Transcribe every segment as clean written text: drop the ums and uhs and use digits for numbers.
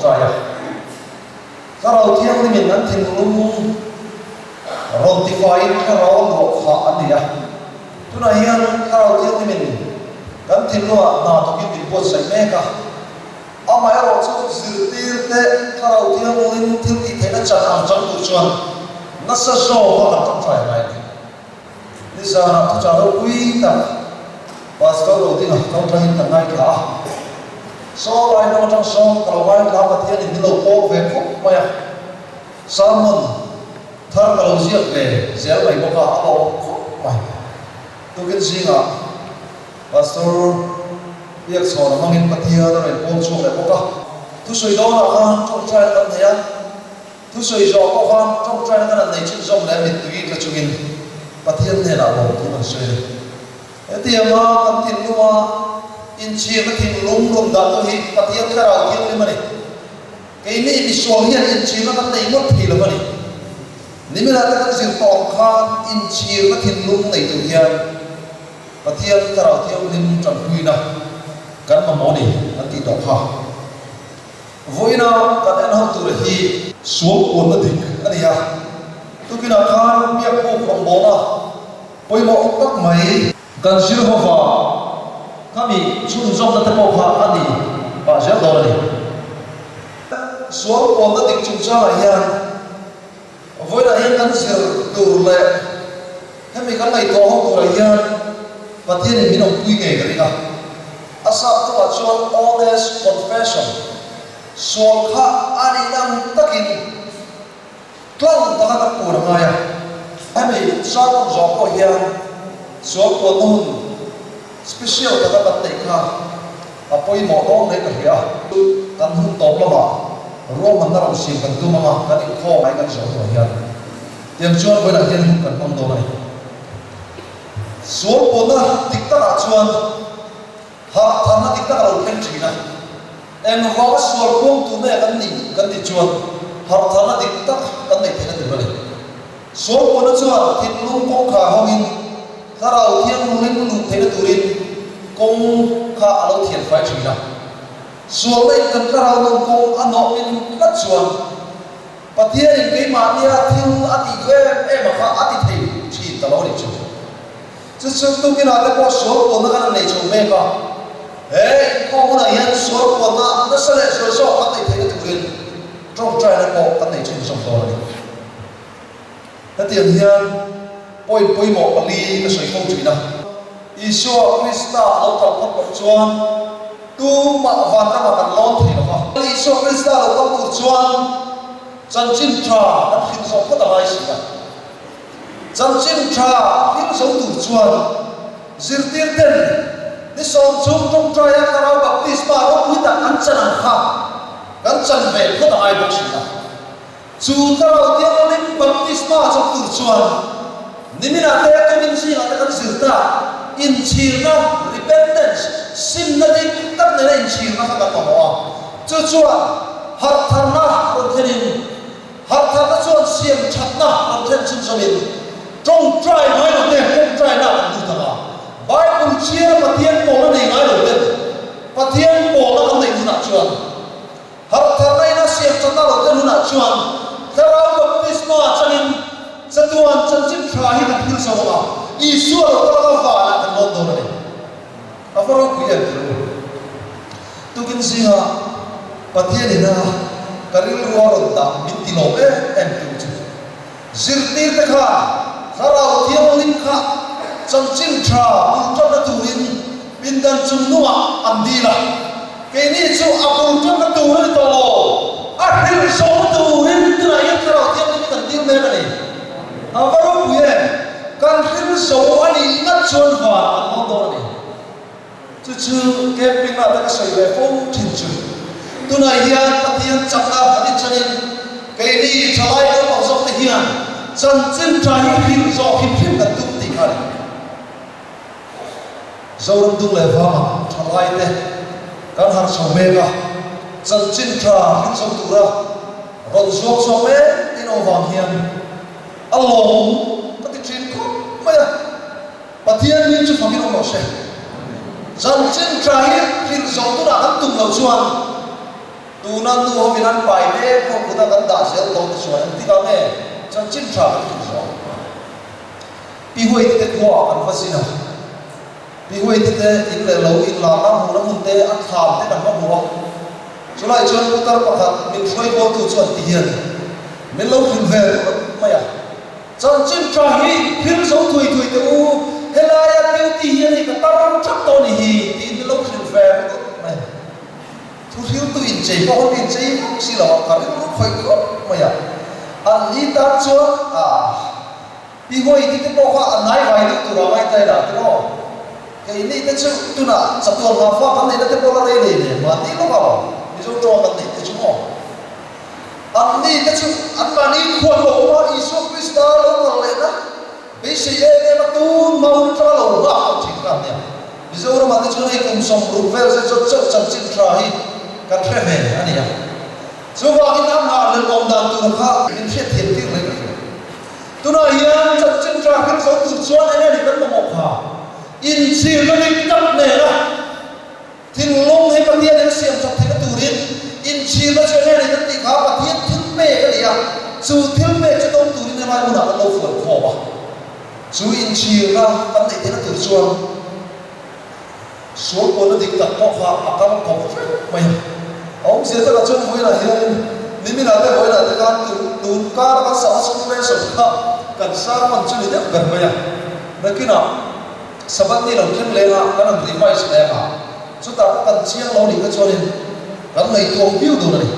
Tawngtai a, Thlarau Thianghlimin an thinlung rawn tifaiin Thlarau a luah phah an ni a. Tunah hian Thlarau Thianghlimin kan thinlungah hna thawkin min buatsaih mek a. Amaherawhchu zirtirte Thlarau Thianghlim thil tih theihna chan ang chang tur chuan nasa zawka kan tawngtai a ngai a ni. Nizanah thuchah ropui tak Pastor Rodinga tawngtaiin kan ngaithla a. Saw lai hnung atang sawn ka lo ngaithla a, Pathianin min lo pawl ve khawp mai a. Sermon thar ka lo ziak ve zel mai bawk a, a lawm khawp mai. Tukin zingah Pastor Biakchhawna hmangin Pathian a rawn pawl chhuak leh bawk a. Thusawi dawnah khan tawngtaina kan nei a. Thusawi zawh pawh khan tawngtaina kan han nei chhunzawm leh mittui tla chungin Pathian hnenah lawmthu kan sawi a ni. Hetianga kan thinlunga inchhirna thinlung rawn dah tu hi Pathian Thlarau Thianghlim a ni. Keini misual hian inchhirna kan nei ngawt thei lo a ni. Niminah te kan zir tawh ang khan inchhirna thinlung nei tur hian Pathian Thlarau Thianghlim tanpuina kan mamawh a ni an tih tawh kha. Vawiina kan en ho tur hi sual kuanna dik a ni a, tukinah khan biak buk rawngbawlna pawimawh tak mai kan zir ho va, khami chhunzawmna te pawh kha a ni pah zel dawn a ni. Sual kuanna dik chungchangah hian vawiinah hian kan zir tur leh hemi kan ngaihtuah ho turah hian Pathianin min awmpui ngei ka ring a. A sap tawngah chuan honest confession, sual kha a nihna ang takin tlang taka kan puan a ngai a. Hemi sermon zawh pawh hian sual puanna hun special taka kan neih kha a pawimawh dawn hle ka hria a. Kan hun tawp lamah ruahmanna rawn siam kan tum anga kan inkhawm ai kan zawh hnuah hian tiang chuan vawiinah hian hun kan hmang dawn a ni. Sual pawhna dik takah chuan harh tharna dik tak a lo thleng thin a. Engvanga sual puang tur nge kan nih kan tih chuan harh tharna dik tak kan neih theihna tur a ni. Sual pawhna chuan thinlung kawngkhar hawngin Thlarau Thianghlim luh theihna turin kawng kha a lo thian fai thin a. Sualna in kan Thlarau nun kawng a nawh min tlat chuan Pathianin keimahnia thil a tih duh em em a kha a ti thei thin ta lo a nih chu. Chu chu tukinah te pawh sual puanna kan han nei chho mek a, he inkhawm hunah hian sual puanna nasa leh zual zawk kan neih theihna turin tawngtaina pawh kan nei chhunzawm dawn a ni. Hetiang hian point pawimawh pali ka sawi fo thin a. Isua Krista a lo kal phawt loh chuan tumah vanramah kan lawn thei lo va. Isua Krista a lo kal tur chuan chanchin tha kan hrilh zawh phawt a ngai si a. Chanchin tha hrilh zo tur chuan zirtir ten ni sawm chung tawngtaia Thlarau Baptisma ropui tak an chan ang kha kan chan ve phawt a ngai bawk si a. Chu Thlarau Thianghlim baptisma chawp tur chuan niminah te tumin zingah te kan zir ta, inchhirna, repentance, simna dik tak nena inchhirna kha kan mamawh a. Chu chuan harhtharna rawn thlenin, harhtharna chuan siam thatna rawn thlen chhunzawmin, tawngtai ngai lo te tawngtaina kan lut ang a. Bible chhiara Pathian pawlna nei ngai lo ten Pathian pawlna kan neih hunah chuan, Harhtharna ina siam thatna lo te hunah chuan Thlarau Baptisma changin chatuan chanchin tha hi kan thil zo ang a, Isua lo kal anga vanah kan lawn dawn a ni. A va ropui em tih ru. Tukin zinga Pathian ina ka rilru a rawn dah min ti lawm em em tu chu zirtir te khan Thlarau Thianghlim kha chanchin tha bul tanna turin pindan chung nungah an dil a. Keini chu a bul tanna tur a ni tawh lo, a hrilh zawhna turin tunah hian Thlarau Thianghlim hi kan dil mek a ni. A va ropui em! Kan hrilh zo a nih ngat chuan vanah kan lawn dawn a ni. Chu chu camping ah te ka sawi ve fo thin chu. Tunah hian Pathian chakna kan inchanin keini thalai naupang zawk te hian chanchin tha hi hrilh zawh hrim hrim kan tum tih kha a ni. Zoram dung leh vangah thalai te kan harh chho mek a, chanchin tha hrilh zo tura rawn zuam chhuak mek in awm vang hian a lawm ka ti thin khawp mai a. Pathian min chu fakin awm rawh se. Chanchin tha hi hrilh zawh tunah kan tum loh chuan Tuna nu hovin an pai mek ho kuta kan dah zel dawn te chuan engtikah nge chanchin tha kan hrilh zawh? Pi Huaiti te khuaah kan va zin a, Pi Huaiti te in leh lo in larna hmuhna hmun te a thlam te kan va hmu a, chulai chuan putar pakhat min hruai kualtu chuan ti hian min lo hrilh ve ringawt mai a. Chanchin tha hi thil zo thui thui teh u, helaia duty hi a ni ka tar thap tawh a ni hi tiin min lo hrilh ve ringawt mai a. Thu hriltu inchei pawh kan inchei vak si lo a, ka rilru khawih khawp mai a. An ni tan chuan a pi huai ti te pawh kha a nai vai deuh tur a ngai ta ila ti maw? Keini te chu tunah chatuan ngah fa kan neihna te pawh la rei nei nen mahni lawk a Mizo tawng kan neih te chu maw? Anni te chu anmahni khuan lo awm a, Isua Krista lo kal lehna beisei em em a tun mau atanga lo nghak tawh thin kha an nia. Mizoramah te chuan hei kum 60 vel zet zawt chauh chanchin tha hi kan hre ve a ni a. Chuvangin a nghah leh awm dan tur kha min hriatthiam tir mai ka hria. Tunah hian chanchin tha hrilh zo tur chuan eng nge ni kan mamawh kha? Inchhirna dik tak nena Thinlung hi Pathianin a siam that theihna turin inchhirna chu enge ni kan tih kha Pathian thil pek a ni a, chu thil pek chu dawng turin helai hmunah kan lo fuan khawm a. Chu inchhirna kan neih theihna tur chuan sual puanna dik tak pawh kha a kal kawp vek mai a. A awmzia takah chuan vawiinah hianin niminah te vawiinah te khan tun kara kan Sabbath School lesson kha kan sermon chu ni deuh ber mai a. Nakinah. Sabbath ni lo thleng leng a, kan rawn revise leng a, chutah pawh kan chiang lo nih kha chuanin kan ngaihtuah viau dawn a ni.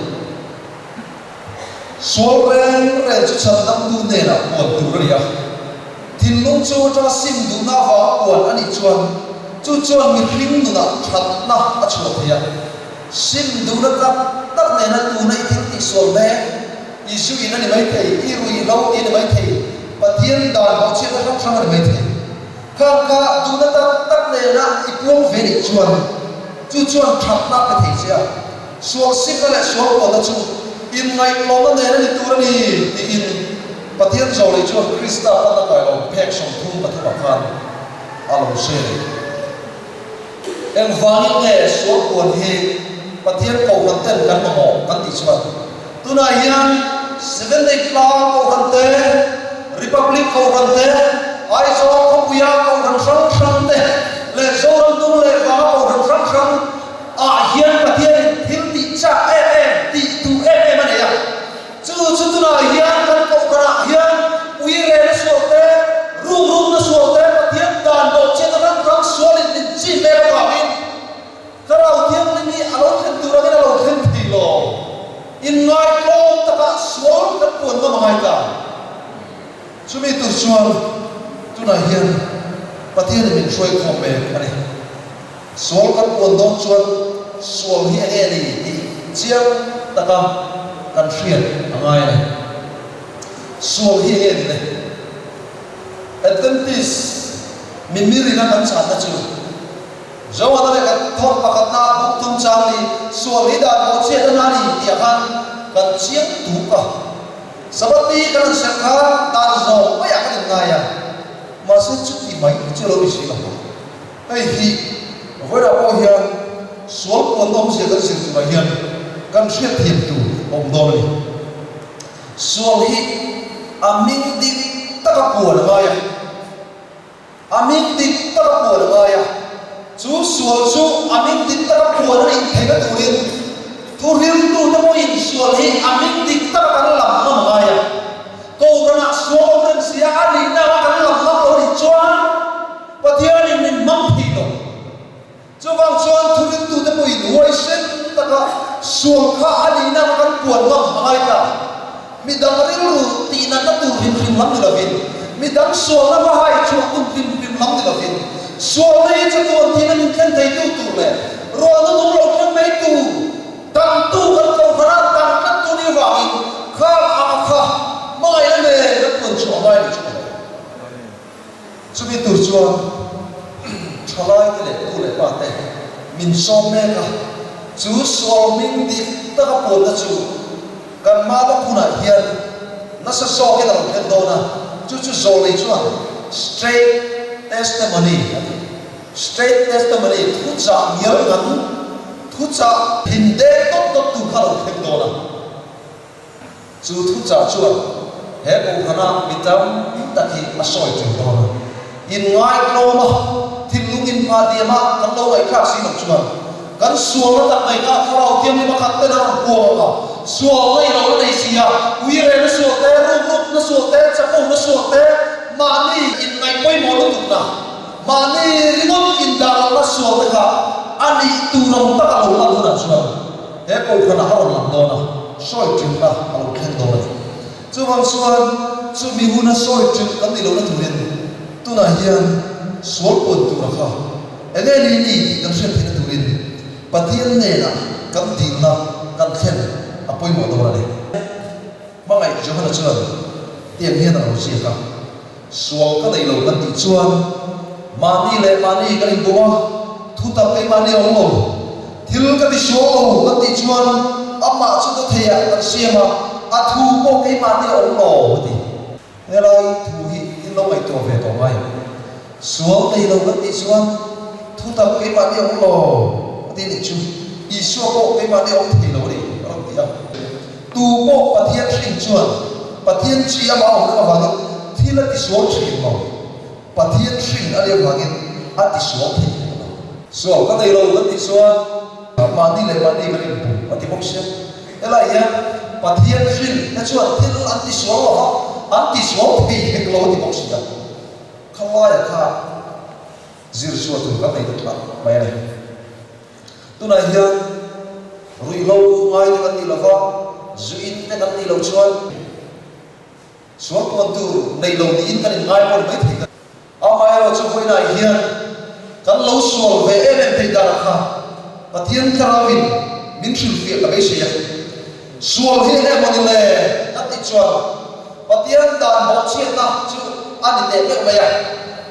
Sual reng reng chu chhan damtu hnenah puan tur a ni a, thinlung chu atanga sim duhna avanga puan a nih chuan chu chuan mihring nunah thatna a chhuah thei a. Sim duhna tak tak nena tuna i thil tih sual mek, Isu in a ni maithei, i ruihhlo tih a ni maithei, Pathian dan bawhchhiatna hrang hrang a ni maithei. Khang kha duhna tak tak nena i puang ve nih chuan chu chuan thatna pe thei che a, sual simna leh sual puanna chu inngaihtlawmna nen a ni tur a ni tiin Pathian zawlei chuan Krista panna kai lo phek 33 ah khan a lo sawi a ni. Engvangin nge sual puan hi Pathian kohhran ten kan mamawh kan tih chuan tunah hian Seven Day Tlang kohhran te, Republic kohhran te, Aizawl khawpuia kohhran hrang hrang te leh Zoram tung leh vanga kohhran hrang hrang ah hian Pathianin thil tih chak em em, tih duh em em a nei a. Chu chu tunah hian kan kohhranah hian ui rehna sual te, ruk rukna sual te, Pathian dan bawhchiatna hrang hrang sualin min chim mek avangin Thlarau Thianghlim hi a lo thlen tur angin a lo thlen thei lo. Inngaihtlawm takah sual kan puan ngam a ngai ta. Chumi tur chuan tunah hian Pathianin min hruai khawm mek a ni. Sual kan puan dawn chuan sual hi enge ni tih chiang taka kan hriat a ngai a ni. Sual hi enge ni le? Adventist mimirina kan chhanna chu Joana leh kan thawk pakhatna buk tum chang ni sual hi dan pawh chhiat a na ni tih ah khan kan chiang tuk a. Sabbath ni kan han serh khan dan zawng maiah kan inngai a, mahse chuti mai chu lo ni si lo. Hei hi vawilah pawh hian sual puan awmzia kan zir turah hian kan hriatthiam tur a awm dawn a ni. Sual hi a hming dik taka puan a ngai a, a hming dik taka puan a ngai a, chu sual chu a hming dik taka puan a nih theihna turin thuhriltute pawhin sual hi a hming dik taka kan lam ngam a ngai a. Kohhranah sual awm reng sia a nihna anga kan lam ngam lo nih chuan Pathianin min hmang thei lo. Chuvang chuan thurintute pawhin huaisen taka sual kha a nihna anga kan puan ngam a ngai ta. Midang rilru tihnatna tur hrim hrim lam ni lovin, midang sualna va hai chhuah tum hrim hrim lam ni lovin, sualna hi chatuan thihna min thlen theitu tur leh ruahna nung lo thleng mai tur, Dangtu kan kohhran a, dang tlat tu nih avangin khang anga kha hmangaihna nen kan puan chhuah a ngai lo chu ka lo. Chumi tur chuan thalai te leh tu leh pa te min sawm mek a, chu sual hming dik taka puanna chu kan hma lawk hunah hian nasa zawkin a lo thlen dawn a, chu chu zawlei chuan straight testimony a ti. Straight testimony, thuchah ngial ngan, thuchah thin dek tawp. dawt tur kha a lo thleng dawn a. Chu thuchah chuan he kohhrana mi tam tak hi a sawi ṭin dawn a. Inngaihtlawma thinlung inpha diama kan lo ngaihthlak si loh chuan kan sualna tak mai kha Thlarau Thianghlim a khat ten a rawn puang ang a, sualna i lo la nei si a, uirehna sual te, rukrukna sual te, chapona sual te, mahni inngaih pawimawh lutukna, mahni ringawt indah lohna sual te kha a nih tur ang taka lo lan hunah chuan He kohhranah a rawn lang dawn a, sawi ṭilhna a lo thleng dawn a ni. Chuvang chuan chumi huna sawi ṭilh kan nih lohna turin tunah hian sual puan tura kha eng nge ni ni tih kan hriat theihna turin Pathian hnenah kan dilna kan thlen a pawimawh dawn a ni. Hmangaih Johana chuan tiang hian a lo ziak a, Sual ka nei lo kan tih chuan mahni leh mahni kan inbum a, thutak keimahni a awm lo. Thil ka ti sual lo kan tih chuan amah chu dawtheiah kan siam a, a thu pawh keimahni a awm lo a ti. Helai thu hi in lo ngaihtuah ve tawh mai. Sual nei lo kan tih chuan thutak keimahni a awm lo a ti nih chu. Isua pawh keimahni a awm thei lo a ni a rawn ti a. Tu pawh Pathian hrin chuan Pathian chi amah awm reng avangin thil a tisual thin lo. Pathian hrin a nih avangin a tisual thei thei lo. Sual ka nei lo kan tih chuan mahni leh mahni kan inbum a ti bawk sia. Helai hian Pathian hrin te chuan thil an tisual lo va, an tisual thei hek lo a ti bawk sia. Khalaia kha zir chhuah tur kan nei ta tlat mai a ni. Tunah hian ruihhlo ngai te kan nih lova, zu in te kan nih loh chuan sual puan tur nei lo niin kan inngai pawh ni mai thei. Amaherawhchu vawiinah hian kan lo sual ve em em theih danah kha Pathian Thlarauin min hrilhfiah ka beisei a. Sual hi eng emaw ni le kan tih chuan Pathian dan bawhchhiatna chu a ni teh meuh mai a.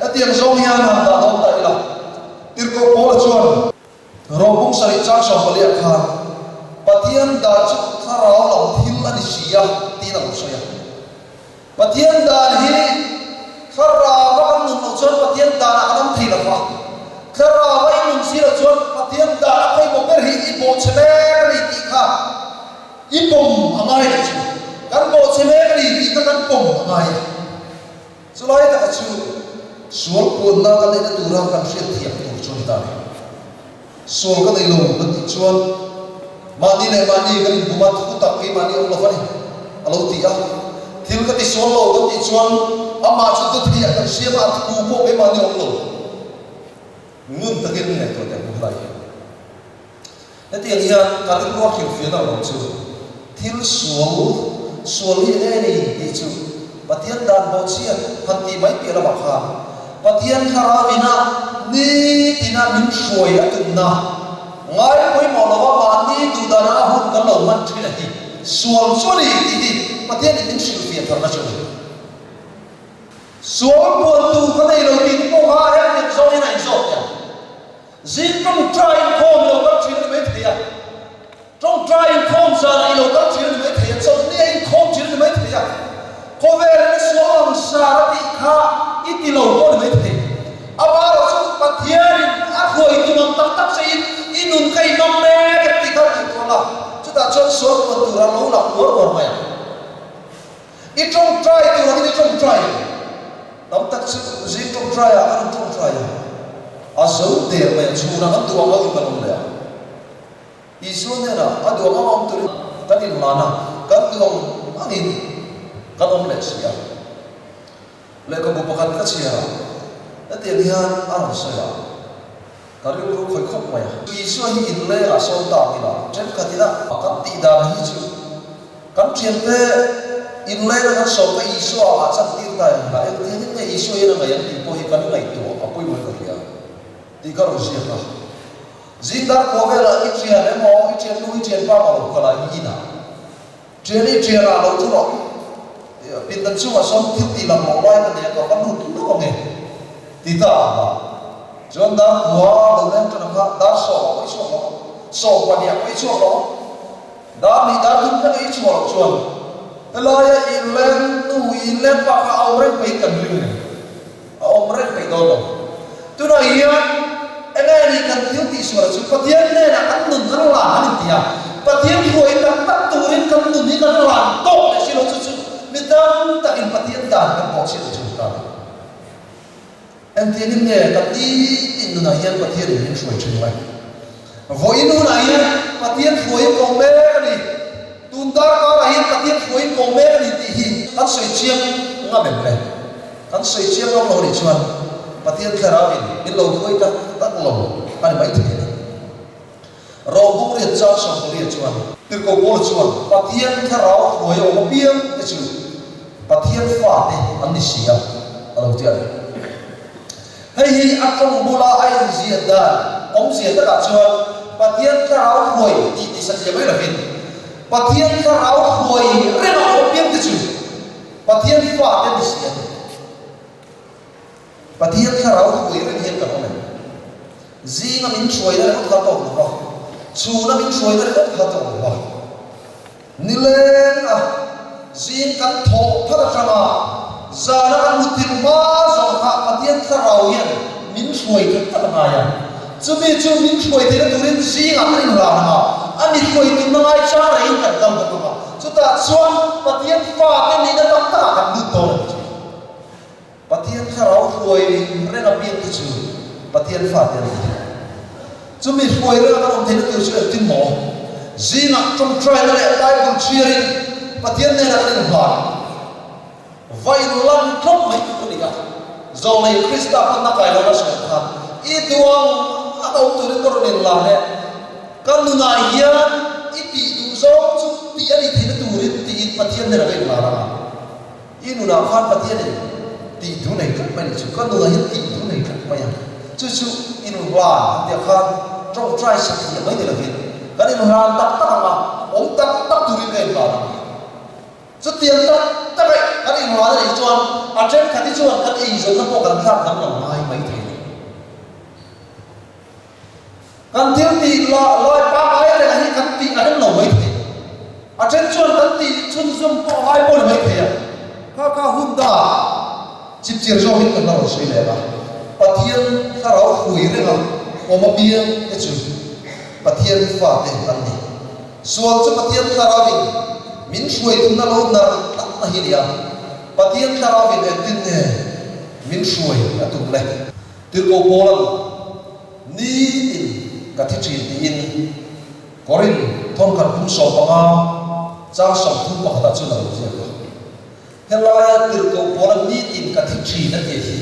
Hetiang zawng hian han dah dawn ta ila. Tirhkoh Paula chuan Rawpung sarih chang 14 ah khan, Pathian dan chu thlarau lam thil a ni si a, tiin a lo sawi a. Pathian dan hi thlarau a kan nun loh chuan Pathian danah kan awm thei lo va. Thlarau a i nun si loh chuan Pathian dan a pawimawh ber hi i bawhchhe mek a ni tih kha i pawm a ngai leh chu. Kan bawhchhe mek a ni tih kha kan pawm a ngai a. Chulai taka chu sual puanna kan neihna tura kan hriatthiam tur chu a ni ta a ni. Sual ka nei lo kan tih chuan mahni leh mahni kan inbum a, thu tak keimahni awm lo va ni a lo ti a. Thil ka ti sual lo kan tih chuan amah chu dawtheiah kan siam a, a thu pawh keimahni awm lo. Ngun takin ngaihtuah teh ang helai hi. Hetiang hian ka rilrua hrilhfiahna rawh chu thil sual sual hi eng nge ni tih chu Pathian dan bawhchhiat han tih mai piah lamah khan Pathian Thlarauina nitina min hruai a tumna ngai pawimawh lova mahni duhdana a hun kan lo hman thin a hi sual chu a ni tih hi Pathianin min hrilhfiah tharna chu a ni. Sual puan tur ka nei lo tih te pawh kha hetiang zawngin a inzawt teh ang. Zing tawngtai inkhawm i lo kal thin a ni mai thei a, tawngtai inkhawm zanah i lo kal thin a ni mai thei a, chawlhni a inkhawm thin a ni mai thei a, khawvelin a sual ang sar a tih kha i ti lo pawh a ni mai thei. Amaherawh chu Pathianin a hruai tum ang tak tak che in i nun kha i hmang mek em tih kha ngaihtuah la, chutah chuan sual puan tura lo lang uar uar mai ang. I tawngtai tur angin i tawngtai em? Tam tak chu zing tawngtaiah kan rawn tawngtai a, a zo der mai a, chhunah kan duh ang angin kan awm leh a. Isua hnenah a duh ang ang awm turin kan inhlan a, kan duh ang angin kan awm leh si a. Lehkhabu pakhat ka chhiar a, hetiang hian a rawn sawi a, Ka rilru khawi khawp mai a. Isua hi inleng ah sawn ta ang ila, thenkhat ina kan tih dan hi chu kan thiante inleng a kan sawm kha Isua ah chan tir ta ang ila, engtiangin nge Isua hian a ngaih ang tih pawh hi kan ngaihtuah a pawimawh in ka hria tih ka rawn ziak a. Zingdar khua velah i thian emaw i thiannu i thianpa maw lo kal a i inah Thian i thian ah lo chu rawh. Pindan chungah sawn thil tih lang loh lai ka nei a, ka va lut lawk ange ti ta ang a. Chuan dar khua lo leng tan ang kha, dar sawmah pawh i chhuak lo ang, sawm pahniah pawh i chhuak lo ang, dar nih dar thum thleng i chhuah loh chuan helaia i inleng nu i inleng pa kha a awm reng peih kan ring em? A awm reng peih dawn lo. Tunah hian enge ni kan thil tih sual chu Pathian hnenah kan nun kan la an inti a. Pathian Engtiangin nge kan nitin nunah hian Pathianin min hruai thin le? Vawiin hunah hian Pathian hruaiin ka awm mek a ni. Tun darkarah hian Pathian hruaiin ka awm mek a ni tih hi kan sawi chiang ngam em le? Kan sawi chiang ngam lo nih chuan Pathian Thlarauin min lo hruai tak tak lo a ni maithei a ni. Rom bung riat chang 14 chuan Tirhkoh Paula chuan Pathian Thlarau hruai a awm apiang te chu Pathian fate an ni si a, a lo ti a ni. Hei hi a tawng bula a inziah dan awmzia takah chuan Pathian Thlarau hruai tih ti satliah mai lovin, Pathian Thlarau hruai reng a awm apiang te chu Pathian fate an ni si a ni. Pathian Thlarau hruai reng hian kan awm em? Zinga min hruaina ringawt kha tawk lo va, chhuna min hruaina ringawt kha tawk lo va. Nileng a zing kan thawh phat atanga zana kan mutthilh hma zawng kha Pathian Thlarau hian min hruai that tak a ngai a. Chumi chu min hruai theihna turin zingah kan inhlan ang a, a mi hruai tumna ngai chang reihin kan kal bawk ang a. Chutah chuan Pathian fate nihna tam takah kan lut dawn a ni thin. Pathian Thlarau hruai reng a piang te chu Pathian fate an ni. Chumi hruai reng a kan awm theihna tur chu engtin maw? Zingah tawngtaina leh Bible chhiarin Pathian hnenah kan inhlan va inlan tlawm mai tur a ni a. Zawlnei Krista panna kai lo la sawi ang khan i duh ang ang awm turin ka rawn inlan e. Ka nunah hian i tih duh zawng chu tih a nih theihna turin tiin Pathian hnenah ka inhlan ang a. I nunah khan Pathianin tih duh nei tlat mai nih chu, ka nunah hian tih duh nei tlat mai a, chu chu inhlan an tih ah khan tawngtai satliah mai ni lovin kan inhlan tak tak ang a, awm tak tak turin ka inhlan ang. Chutiang tak tak a kan inhlan a nih chuan a thenkhat hi chuan kan eizawnna pawh kan thlak danglam ngai mai thei lo. Kan thil tih la lai pangngai reng hi kan tih a rem lo mai thei. A then chuan kan tih chhunzawm pawh a ngai pawh ni mai thei a. Kha kha hun da chipchiar zawkin kan la rawn sawi leh a. Pathian thlarau hrui renga awm apiang te chu Pathian fate an ni. Sual chu Pathian thlarauin min hruai tumna lo nar takna hi a ni a. Pathian thlarauin engtin nge min hruai a tum le? Tirhkoh Paula'n Nitin ka thi thin tiin Korin thawnkhat kum 15 chang 31 ah chuan a lo ziak a. Helaia Tirhkoh Paula'n Nitin ka thi thin a tih hi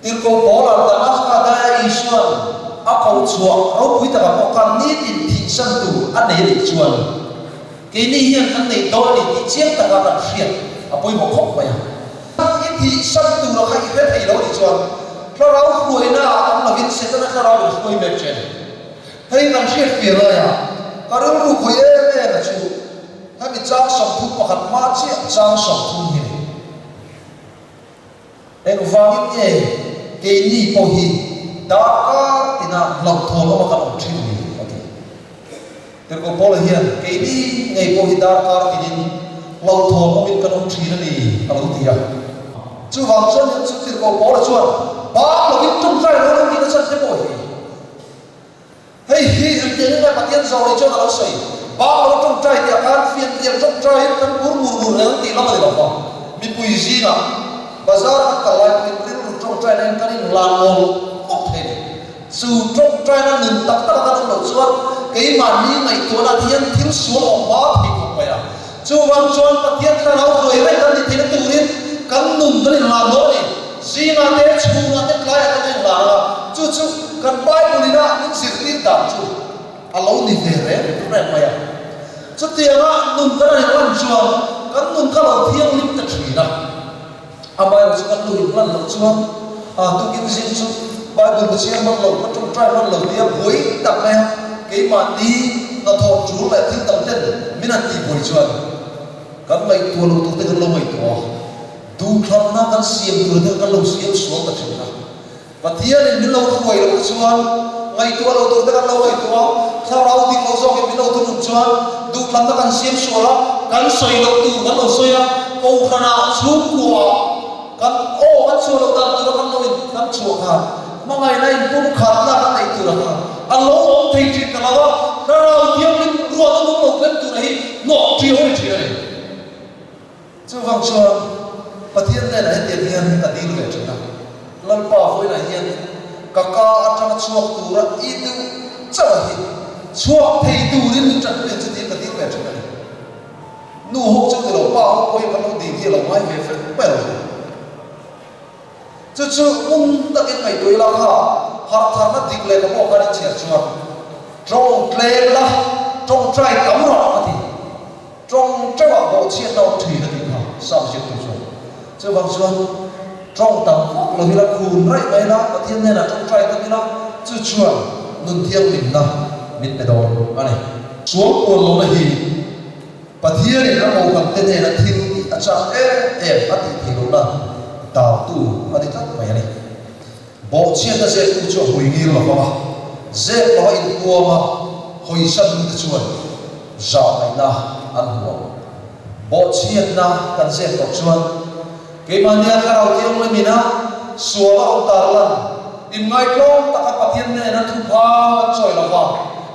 Tirhkoh Paula'n Damaska daia Isua'n a koh chhuah ropui takah pawh khan nitin thihsan tur a nei a nih chuan keini hian kan nei dawn a ni tih chiang taka kan hriat a pawimawh khawp mai a. I thih san tura kha i hre thei lo nih chuan thlarau hruaina ah awm lovin Setana thlarau in hruai mek che a ni. Hei kan hriat fir laia ka rilru khawih em em a chu hemi chang 31 hma chiah chang 30 hi ni. Engvangin nge keini pawh hi darkar tina hlauhthawn awma kan awm thin ni? a ti. Tirhkoh Paula hian keini ngei pawh hi darkar tinin hlauhthawn awmin kan awm thin a ni a lo ti a. Chuvang chuan hian chu Tirhkoh Paula chuan bang lovin tawngtai lo lo tihna chhan te pawh hi Hei hi engtiang nge Pathian zawh leh chuan a lo sawi? Bang lo tawngtai tih a khan fianrial tawngtaiin kan bur ngur ngur reng tih lam a ni lo va. Mipui zingah bazar kan kal lai pawhin rilru tawngtaina in kan inlan awl awk thei a ni. Chu tawngtaina nun tak taka kan awm loh chuan keimahni ngaihtuahna te hian thil sual a awm hma thei khawp mai a. Chuvang chuan Pathian thlarau hruai reng kan ni theihna turin kan nun kan inlan dawn a ni. Zingah te, chhungah te, tlaiah te kan inlan ang a, chu chu kan Bible ina min zirtir dan chu a lo ni ve reng reng mai a. Chutianga nun kan han inlan chuan kan nun kha lo thianghlim ta thin a. Amaherawhchu kan lu inlan loh chuan a tukin zing chu Bible ka chhiar hman lo, ka tawngtai hman lo tia buai tak mai a, keimahni hnathawh tul leh thil dang ten min han tihbuai chuan kan ngaihtuah loh tur te kan lo ngaihtuah a, duhthlanna kan siam tur te kan lo siam sual ta thin a. Pathianin min lo hruai loh te chuan ngaihtuah loh tur te kan lo ngaihtuah a, thlarau dik lo zawkin min lo thunun chuan duhthlanna kan siam sual a, kan sawi loh tur kan lo sawi a, kohhranah chhungkuaah kan aw kan chhuah loh dan tura kan lo in kan chhuah khan hmangaihna in pumkhatna kan neih tura khan a lo awm thei thin ta lo a, thlarau thianghlim ruat a nung lo thleng tura hi hnawh ṭiau a ni ṭhin a ni. Chuvang chuan Pathian hnenah hetiang hian ka dil ve thin a, Lalpa vawi. Ka ka atanga chhuak tura i duh chauh a hi chhuak thei turin min tanpui ang che tiin ka dil ve thin a ni. Nu ho chu ni lo, pa ho pawh hi kan lo dil hi a lo ngai ve fek mai lo ni. Chu chu ngun takin ngaihtuah ila kha harh tharna dik leh ka pawh khan in chhiar chuan tawng tlem la, tawngtai tam rawh a ti. Tawng teuh ah bawhchhiatna awm thin a tih kha Sam ziaktu chuan. Chuvang chuan tawng tam vak lo ila khun raih mai ila, Pathian hnenah tawngtai tam ila, chu chuan nun thianghlimna min pe dawn a ni. Sual puan lohna hi Pathianin a kohhran te hnena thil tih a chak em em a tih theih lohna dartu a ni tlat mai a ni. Bawhchhiatna zeptu chu a hui ngir lo vang a, zep lova inpuang a hawisan mite chuan zah ngaihna an hmu ang. Bawhchhiatna kan zep tawh chuan keimahnia Thlarau Thianghlim ina sual a rawn tarlan inngaihtlawm taka Pathian hnena thupha kan chawi lo va,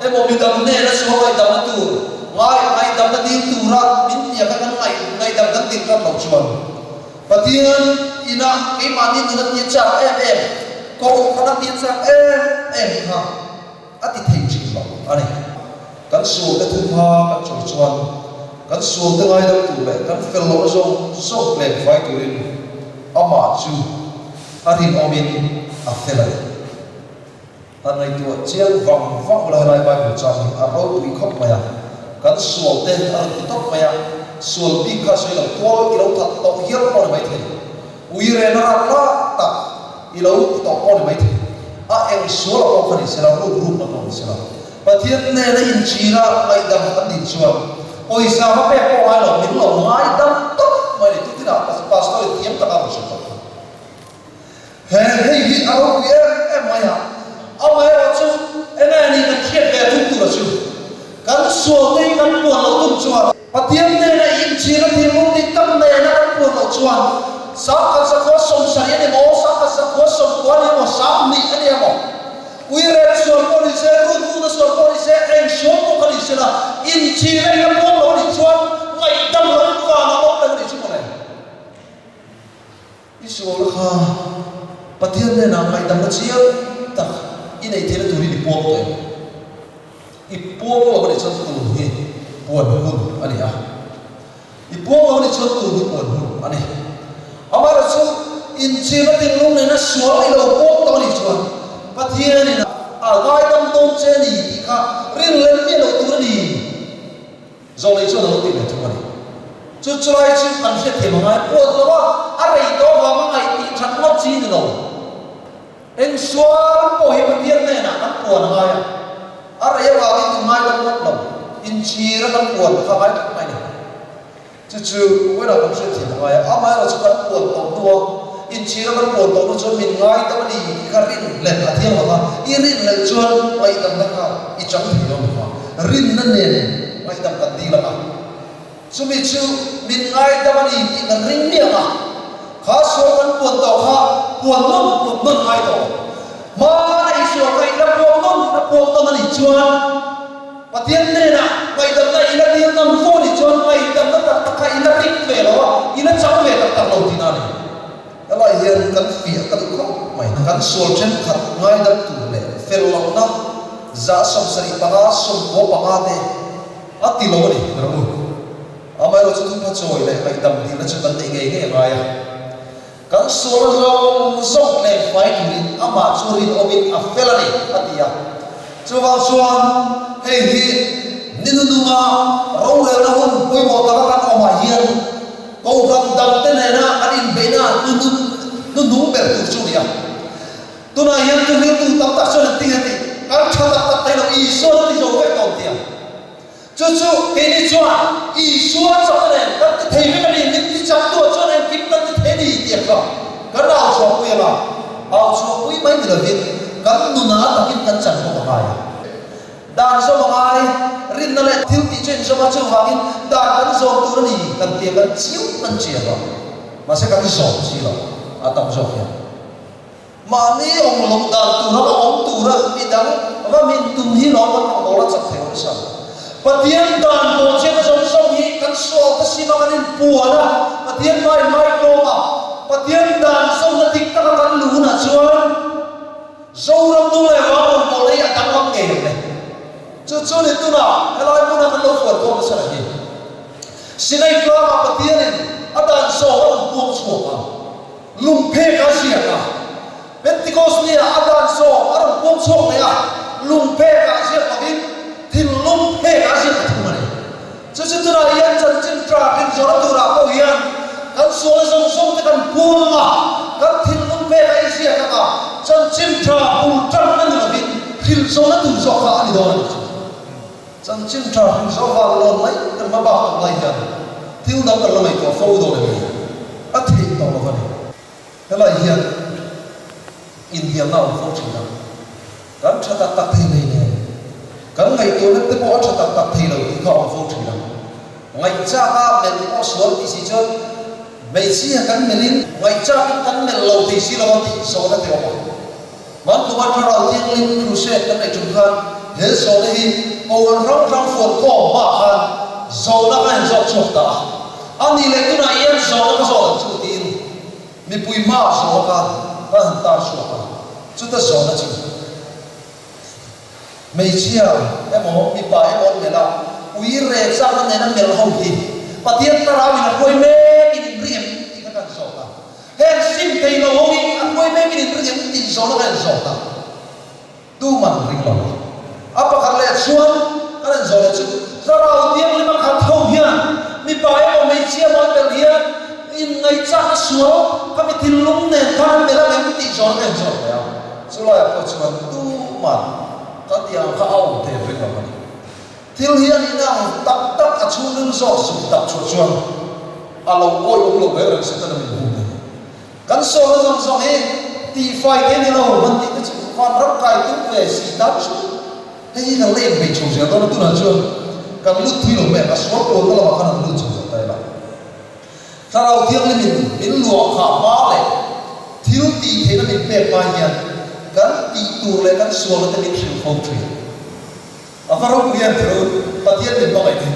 emaw midang hnena sual ngaihdamna tur ngai ngaihdamna dil tura min tiaka kan ngaih ngaihdam kan dil tlat loh chuan Pathian ina keimahni nun a tia chak em em, kohhran a tia chak em em kha a ti thei thin lo a ni. Kan sualte thupha kan chawi chuan kan sualte ngaidam tur leh kan fel lohna zawng zawng tlem fai turin amah chu a rinawmin a fel a ni. Han ngaihtuah chiang vang vang ula helai Bible chang hi a ropui khawp mai a, kan sual te a rawn ti tawp mai a, sual bik kha sawi lo tual i lo that tawh hial pawh ni maithei, ui rena rak rak tak i lo ti tawh pawh ni maithei, a eng sual a pawh kha ni sela, ruk rukna pawh ni sela, Pathian nena inchhira ngaihdam kan nih chuan pawisa va pek pawh ngai lo, min lo ngaidam tawp mai ni, tutinah Pastor in thiam taka a rawn sawi tawp kha. He hei hi a ropui em em mai a, amaherawh chu enge ni kan hriat ve thung tura chu kan sual te hi kan puan loh tum chuan Pathian nena inchhir a thinlung dik tak nena kan puan loh chuan sangkhat sakhua sawmsarih a ni maw, sangkhat sakhua sawmkua a ni maw, sanghnih a ni emaw, uirel sual pawh ni se, rukru na sual pawh ni se, eng sual pawh kha ni se la, inchhir a ina puang lo a nih chuan ngaihdam lo in van a awm reng a nih chu mawle. I sual kha Pathian hnenah ngaihdamna chiang tak i neih theihna turin i puang tawh em? I puang lo a nih chuan tun hi puan hun a ni a. I puang lo a nih chuan tun hi puan hun a ni. Amaherawh chu inchhirna thinlung nena sual i lo puang tawh a nih chuan Pathianin a ngaidam dawn che a ni tih kha rinhlelh miah loh tur a ni. Zawlei chuan a lo ti ve thung a ni. Chu chulai chu kan hriat thiam a ngai puat lo a, a rei tawh avang a ngaih tih that ngawt chi ni lo. Eng sual pawh hi Pathian hnenah kan puan a ngai a, a rei avangin in ngaidam ngawt lo, inchhir a kan puan kha a ngai tlat mai ni. Chu chu vawiinah kan hriat thiam a ngai a, amaherawh chu kan puan tawh hnua inchhir a kan puan tawh hnu chuan min ngaidam a ni tih kha rinhlelh a thiang lo va, i rinhlelh chuan ngaihdamna kha i chang thei lo va, rinna nen ngaihdam kan dil ang a, chumi chu min ngaidam a ni tih kan ring miah a, kha sual kan puan tawh kha puan nawn puan nawn ngai tawh hmana i sual kha i la puang nawn la puang nawn a nih chuan. Pathian hnenah ngaihdamna i la dil ngam fo nih chuan ngaihdamna tak tak kha i la ring ve lo a, i la chang ve tak tak lo tihna a ni. Helai hian kan fiah ka duh khawp mai. Kan sual thenkhat ngaidam tur leh fel lohna 75 95 te a ti lo a ni rawh u. Amaherawhchu chu thupha chawi leh ngaihdam dilna chu kan neih ngei ngei a ngai a. Kan sual zawng zawng tlem fai turin amah chu rinawmin a fel a ni, a ti a. Chuvang chuan hei hi ni nununga rorelna hun pawimawh taka kan awmah hian Kohhran dangte nena kan inbeihna hnuhnung ber tur chu a ni a. Tunah hian thuhriltu tam tak chuan an ti nge tih kan tha tak tak thei lo, Isua chu ti zo vek tawh an ti a. Chu chu keini chuan Isua chakna nen kan ti thei vek a ni, min ti chaktuah chuan engkim kan ti thei a ni tih a kha kan au chhuahpui ang a, au chhuahpui mai ni lovin kan nuna takin kan chan bawk a ngai a. Dan zawm a ngai, rinna leh thil tih chu inzawm a, chuvangin dan kan zawm tur a ni kan tia kan chiu kan chiang a, mahse kan zawm si lo a tam zawk hian. Mahni awm loh dan tura va awm tura midang va min tum hi lawm kan rawn bawl a chak thei lo nasa. Pathian dan bawhchhiatna zawng zawng hi kan sual te sima kan inpuan a, Pathian hmai hmai tlawm a, Pathian dan zawmna dik taka kan luh hunah chuan Zo hnenah a dan sawm a rawn puang chhuak leh a, lung phekah ziak lovin thinlung phekah a ziak ta thung a ni. Chu chu tunah hian chanchin tha hrinzawrh turah pawh hian kan sual zawng zawng te kan puang ang a, kan thinlung phekah i ziak ang a, chanchin tha bul tanna ni lovin hrilhzawhna tur zawk kha a ni dawn a ni chu. Chanchin tha hrilhzawh vang lawn mai kan hma bak tawh lai hian thil dang kan la ngaihtuah fo dawn em ni? A theih tawh lo a ni. Helai hian inhnialna a awm fo thin a, kan tha tak tak thei nei nen kan ngaihtuahna te pawh a tha tak tak thei lo tih kha a awm fo thin a. Ngaihchak a melh pawh sual tih si chuan hmeichhia kan melhin ngaihchakin kan melh lo thei si lo a tih zawhna te awm a. Hmankum a Thlarau Thianghlim Crusade kan neih tum khan he zawhna hi Kohhran hrang hrang fuan khawm hma khan zawhna ka inzawt chhuak ta a. A nih leh tunah hian zawhna ka zawt ang chu tiin mipui hmaah zawhna kha ka han tar chhuak a. Chuta zawhna chu hmeichhia emaw mipa emaw an melh a, ui reh chakna nena melh ho hi Pathian Thlarauin a hruai mekin inring em tih kha ka han zawt a. Heng sim thei lo ho hi a hruai mek in inring em tih zawhna ka en zawt a, tuman ring lo a. A pakhat leh chuan kan en zawh leh chu Thlarau Thianghlim a khat ho hian mipa emaw hmeichhia emaw an belh hian inngaihchakna sual ka mi thinlung nen khan an belh ang em tih zawhna ka en zawt leh a. Chulaiah pawh chuan tuman ka tih ang kha a awm thei ring lo a ni. Thil hi a nihna ang tak tak a chhungril zawk zuk tak chhuah chuan a lo awih awm lo ber reng Setana min hmu thei. Kan sawlna zawng zawng hi tihfai thei ni lo han tih te chu van ram kai tum ve si tan chu hei hi kan la inbei chho zel dawn a, tunah chuan kan lut thui lo mai ang, a sual tualna lamah khan an lut chho zel ta ila. Thlarau Thianghlimin min luah khah hma leh thil tih theihna min pek hma hian kan tih tur leh kan sualna te min hrilh fo thin. A va ropui em tho, Pathian min hmangaih thei.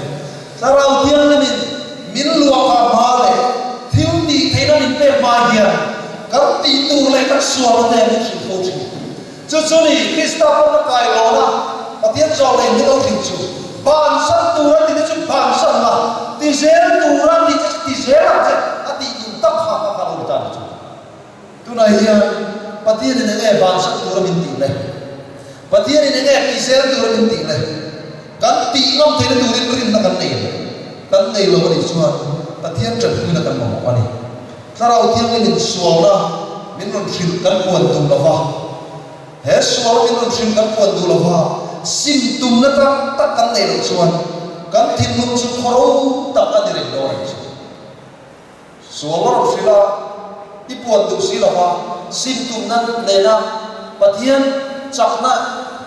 Thlarau Thianghlimin min luah kha hma leh thil tih theihna min pek hma hian kan tih tur leh kan sualna te min hrilh fo thin. Chu chu ni Krista pawmna kai lawna Pathian zawh leh min lo hrilh chu bansan tur a tih te chu bansan la, ti zel tur a tih te chu ti zel ang che a tih duh tak kha kha kha lo ni ta ni chu. Tunah hian Pathianin eng nge bansak tura min tih le? Pathianin eng nge tihzel tura min tih le? Kan tih ngam theihna turin rinna kan nei lo. Kan nei lo a nih chuan Pathian tanpuina kan mamawh a ni. Thlarau Thianghlimin sualna min rawn hrilh kan puan duh lo va, he sualna min rawn hrilh kan puan duh lo va, sim tumna tak tak kan neih loh chuan kan thinlung chu khawro tak a ni reng dawn a nih chu. Sual a rawn hrilh a, i puan duh si lova sim tumna nena Pathian chakna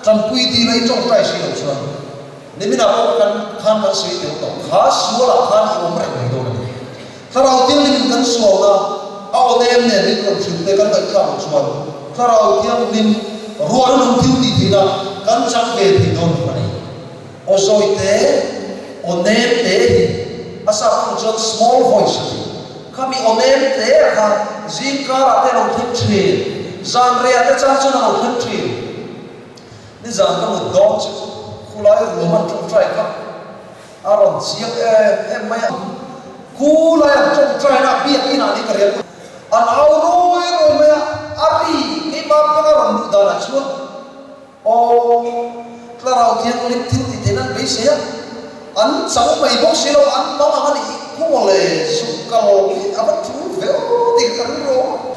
tanpui dila i tawngtai si loh chuan niminah pawh kan khan kan sawi tel tawh kha sualah khan i awm reng mai dawn a ni. Thlarau Thianghlimin kan sualna a aw nem nen min rawn hrilh te kan ngaihthlak loh chuan Thlarau Thianghlim ruahna nung thil tih theihna kan chak ve thei dawn lo a ni. Aw zawi te, aw nem te hi a sa thung chuan small voice a ti. Khami aw nem te a kha zing karah te a lo thleng thin, zan rehah te chang chuan a lo thleng thin. Nizan ka mut dawn chu khulai ruam an tawngtai kha a rawn chiang em em mai a. Khulai an tawngtaina biakin ah ni ka riak an au rawi rawi mai a, a ri keimah peng a rawn luh danah chuan Aw, Thlarau Thianghlim thil ti theihna an beisei a, an chang mai bawk si lo, an mang ang a nih khu maw le, zuk kal hi a va tul ve aw tih ka rilru a awm a.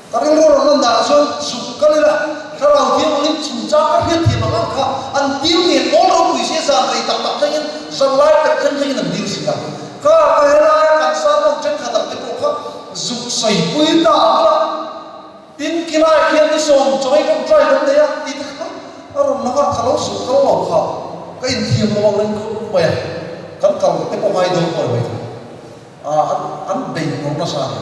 Ka rilru rawn lan danah chuan zuk kal ila, Thlarau Thianghlim chungchang ka hriat thiam ang ang kha an dil ngen awl ropui si a, zan rei tak tak thlengin, zan lai tak thleng thlengin an dil si a. Kha ka helaia kan sermon thenkhat ang te pawh kha zuk sawipui ta ang ila, Tin, khilai khian ni sawm chawi tawngtai kan nei a tih te kha a rawn lang a, ka lo zuk kal lo kha ka inthiam lo ang reng khawp mai a, kan kal te pawh ngai dawn pawh ni mai thei a, an an bei ngawr nasa a ni.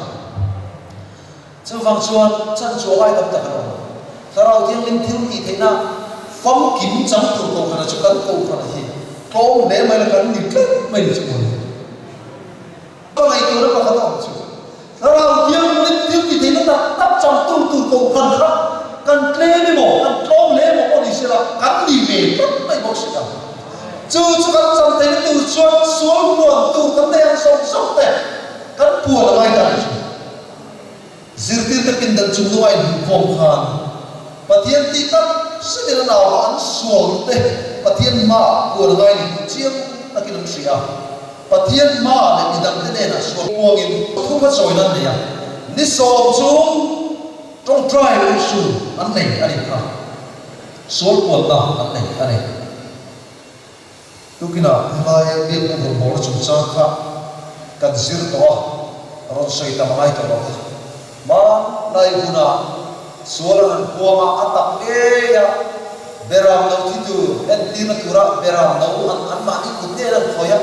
Chuvang chuan chan chu a ngai tam tak an awm a, Thlarau Thianghlim thil tih theihna famkim chang tur kohhran a chu kan kohhran hi tlawm hle mai la kan ni tlat mai ni chu maw ni. Ka ngaihtuahna pakhat a awm chu, Thlarau Thianghlim thil ti theihna tak tak changtu tur kohhran kha kan tlem emaw, kan tlawm hle emaw pawh ni sela, kan ni ve tlat mai bawk si ta. Chu chu kan chang theihna tur chuan sual puan tur kan nei ang zawng zawng te kan puan a ngai ta ni chu. Zirtirte pindan chung nunga inhmuhkhawm khan. Pathian tih tak zetin an au a, an sual te Pathian hmaah puan a ngai ni tih chiang takin an hria a. Pathian hmaah leh midangte hnenah sual puangin thupha chawina an nei a, ni sawm chu tawngtai leh usul an nei a nih kha. Sual puanna an nei a ni. Tukinah helaia biakbuk rawn bawlna chungchang kha kan zir tawh a, rawn sawi tam a ngai tawh lo. Hmanlai hunah sual an rawn puang a, a tak ngei a, beram no thi tur entirna tura beram no an anmahni kut ngeiin an khawih a,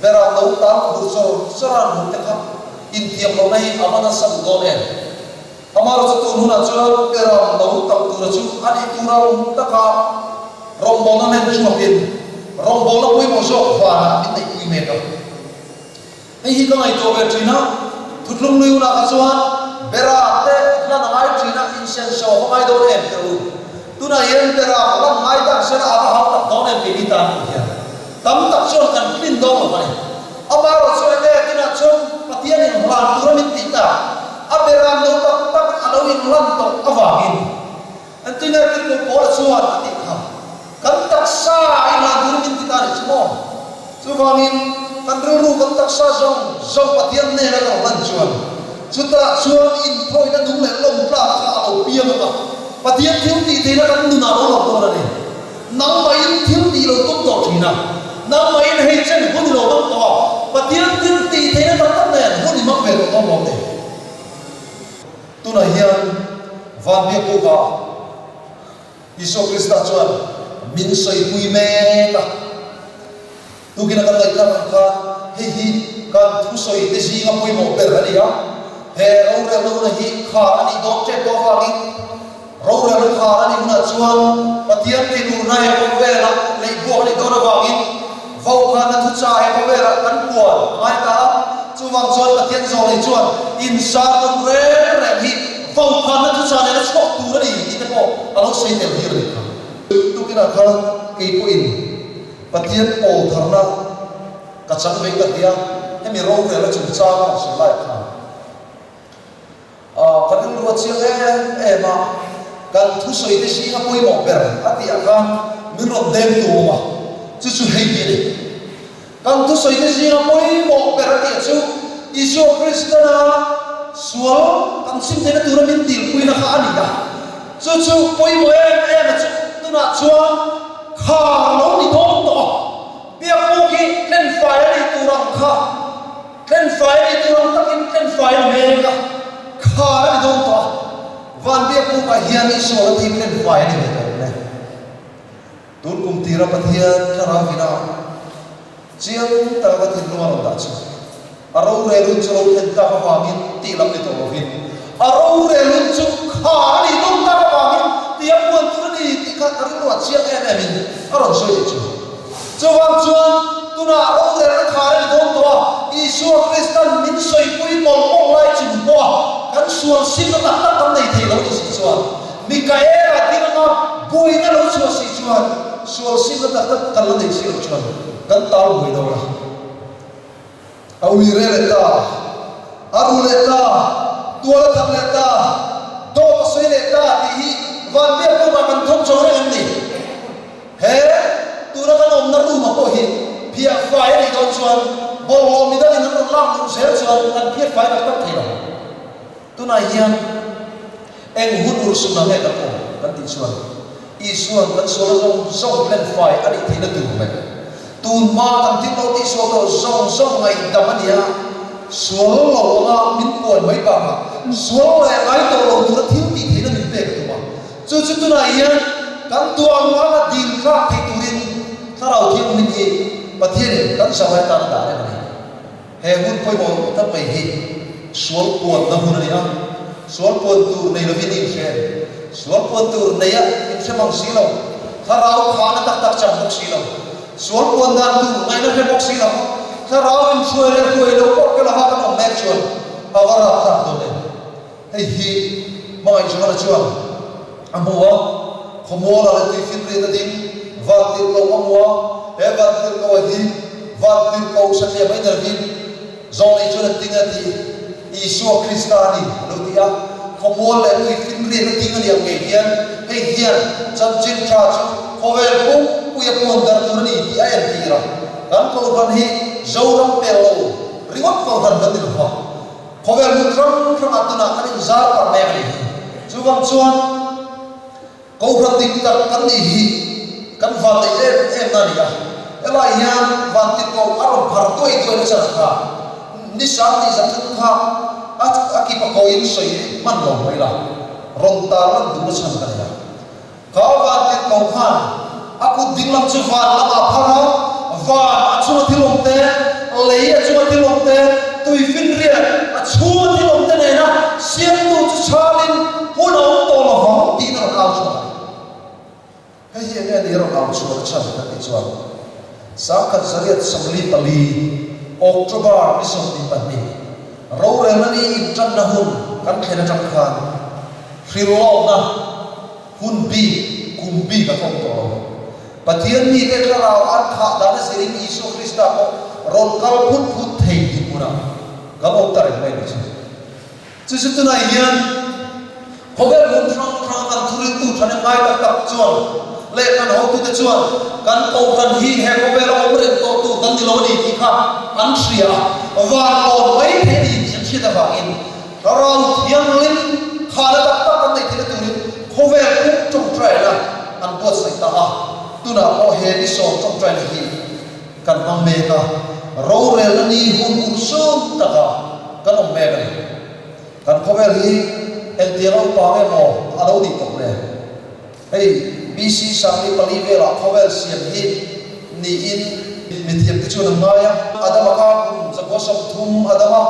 beram no tan khur chawr chawr a an hmuh te kha intiam lohna hi a va nasa duh dawn em? Amaherawhchu tun hunah chuan beram no tak tura chu a nih tur ang taka rawngbawlna len chhuakin rawngbawlna pawimawh zawk vanah min neihpui mek a. Hei hi ka ngaihtuah ve thin a, thutlung lui hunah kha chuan beram te hlan a ngai thin a, insenso a va ngai dawn em teh u. Tunah hian beram a lan ngai tak sela a va hau tak dawn em kei ni tan pawh hian tam tak chuan kan tlin dawn lo a ni. Amaherawhchu enge tunah chuan Pathianin hlan tura min tih tak, a beram lo tak tak a lo inlan tawh avangin engtin nge Tirhkoh Paula chuan a tih kha, Kan taksa inlan tura min ti ta nih chu maw? Chuvangin kan rilru kan taksa zawng zawng Pathian hnena lo hlan chuan chutah chuan inthawina nung leh lawmtlak kha a lo piang ang a, Pathian thil tih theihna kan nunah lo lang dawn a ni. Nangmahin thil tih lo tum tawh thin a, nangmahin hei chen hun i lo hmang tawh a, Pathian thil tih theihna tak tak nen hun i hmang ve tawh dawn lo ni. Tunah hian van biakbukah Isua Krista chuan min sawipui mek a. Tukin a kan ngaihtlak ang khan hei hi kan thusawi te zinga pawimawh ber a ni a. He rorelna hi khar a nih dawn tep tawh avangin rorelna khar a nih hunah chuan Pathian tinurna he khawvelah neih buak a nih dawn avangin vaukhana thucha he khawvelah kan puan a ngai ta a. Chuvang chuan Pathian zawlei chuan insar rawn reng reng hi vaukhana thucha nena chhuak tur a ni tih te pawh a lo sawi tel hir a nih kha. Tukinah khan kei pawhin Pathian pawl tharna ka chang vei ka ti a, hemi rorelna chungchang a rawn sawi lai khan ka rilru a chiang em em a, kan thusawi te zinga pawimawh ber a tih ah khan min rawn deng tu awm a, chu chu hei hi a ni. Kan thusawi te zinga pawimawh ber a tih chu Isua Kristana sual kan chim theihna tura min dilpuina kha a ni a, chu chu pawimawh em em a chu tunah chuan Khar lo ni dawn tawh a, biakbuk hi tlenfai a nih tur ang kha, tlenfai a nih tur ang takin tlenfai a ni mek a, khar a ni dawn tawh a, van biakbukah hian i sual a tih tlenfai a ni ve tawh le. Tun kum tira Pathian thlarau vina chiang taka ka thinlung a rawn dah chu a rorel hun chu lo thlen tak avangin tih lam ni tawh lovin a rorel hun chu khar a nih dawn tak avangin tih a puan tur a ni tih kha ka rilru ah chiang em em in a rawn sawi leh chu. Chuvang chuan tunah rorelna khar a ni dawn tawh a, Isua Kristan min sawipui mawlh mawlh lai chung pawh a kan sual simna tak tak kan nei thei lo ni si chuan Mikaela ding anga buaina lo chhuah si chuan sual simna tak tak kan la nei si lo chuan kan tal buai dawn a. A ui re leh ta, a ru leh ta, tual a that leh ta, dawt a sawi leh ta tih hi van biak room ah kan thawm chho reng em ni? He tuna kan awmna room ah pawh hi phiah fai a nih dawn chuan bawlhhlawh midangin an rawn lak luh zel chuan kan phiat fai tak tak thei lo. Tunah hian eng hun urhsunah nge kan awm kan tih chuan Isua'n kan sual zawng zawng hlen fai a nih theihna tur leh tun hma kan thil lo tih sual tawh zawng zawng ngaihdam a nia, sual lo anga min puan mai bakah sual leh ngai tawh lo tura thil tih theihna min pek a tum a. Chu chu tunah hian kan tuah ruanga dil tlak theih turin Thlarau Thianghlim hi Pathianin kan zavai atan a dah reng a ni. He hun pawimawh tak mai hi sual puanna hun a ni a, sual puan tur nei lovin i inhre, sual puan tur neia inhre mang si lo, thlarau khahna tak tak chang bawk si lo, sual puan dan tur ngaihna hre bawk si lo, thlarau inhruai leh hruai lo pawh ke lova kan awm mek chuan a va rapthlak dawn em? Hei hi hmangaih Johana chuan a hmu a, khawmualah leh tuifinriat a ding, vantirhkoh a hmu a, he vantirhkoh a hi vantirhkoh satliah mai ni lovin zawnei chuan a ting a ti, Isua Krista a ni a lo ti a. Khawmual leh tui finriat a ding a nih ang ngei hian hei hian chanchin tha chu khawvel pumpuia puan dar tur a ni tih a entir a. Kan kohhran hi Zoram pel lo ringawt kohhran kan ni lo va, khawvel hmun hrang hrangah tunah kan inzar parh mek a nih hi. Chuvang chuan kohhran dik tak kan nih hi kan vanneih em em na a ni a. Helai hian vantirhkoh a rawn phar tuai tuai na chan kha ni 23 kha a a kipa kawiin sawi hman lo mai la, rawn tar lan duhna chhan ka nei a. Ka vantirhkoh khan a kut dinglam chu van lamah phar a, van a chunga thil awm te, lei a chunga thil awm te, tui finriat a chhunga thil awm te nena siamtu chu chhalin hun a awm tawh lo vang tiin a rawn au chhuak a ni. Hei hi enge ni rawn au chhuah na chhan kan tih chuan 1944 October ni 22 rorelna ni intanna hun kan thlen atang khan hrilhlawkna hun bik kum bik a awm tawh lo. Pathian mite thlarau an khah dan a zirin Isua Krista pawh rawn kal phut phut thei dinhmunah kan awm ta reng mai ni chu. Chu chu tunah hian khawvel hmun hrang hrang kan thuriltu thahnem ngai tak tak chuan leh kan hotute chuan kan kohhran hi he khawvela awm reng tawh tur kan ni lo a ni tih kha an hria a, van lawn mai thei a ni tih an hriat avangin Thlarau Thianghlim khahna tak tak an neih theihna turin khawvel pum tawngtaina an buatsaih ta a, tunah pawh he ni sawm tawngtaina hi kan hmang mek a, rorelna ni hun urhsun taka kan awm mek a ni. Kan khawvel hi engtiang a upa nge maw a lo nih tawh le? Hei BC 44 velah khawvel siam hi niin mithiamte chuan an ngai a. Adama kha kum 130 Adama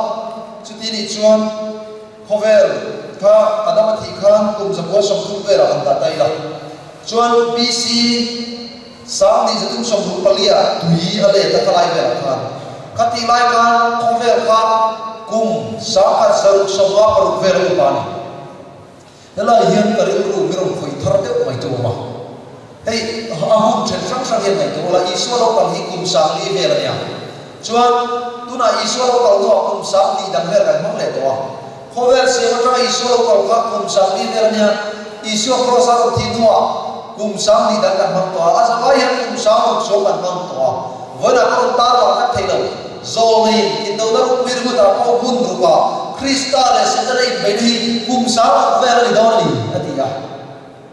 chuti nih chuan khawvel kha Adama thih khan kum 130 velah han dah ta ila. Chuan BC 1334 ah tui a let a khalai velah khan khatih lai khan khawvel kha kum 1656 vel a upa a ni. Helai hian ka rilru mi rawn khawih thar deuh mai tu awm a. Hei a hun then hrang hrang hian ngaihtuah ula, Isua lo kal hi kum 40 vel a nia. Chuan tunah Isua lo kal hnuah kum 40 dang vel kan hmang leh tawh a. Khawvel siam atanga Isua lo kal kha kum 40 vel a nia, Isua kraws a rawn thih hnuah kum 40 dang kan hmang tawh a, a zavai hian kum sang ruk chuang kan hmang tawh a. Vawiinah ka rawn tar lah khat thei lo. Zawlneiin indona rukpui ringawtah pawh hmun rukah Krista leh Setana inbeihna hi kum sang ruk vel a ni dawn a ni, a ti a.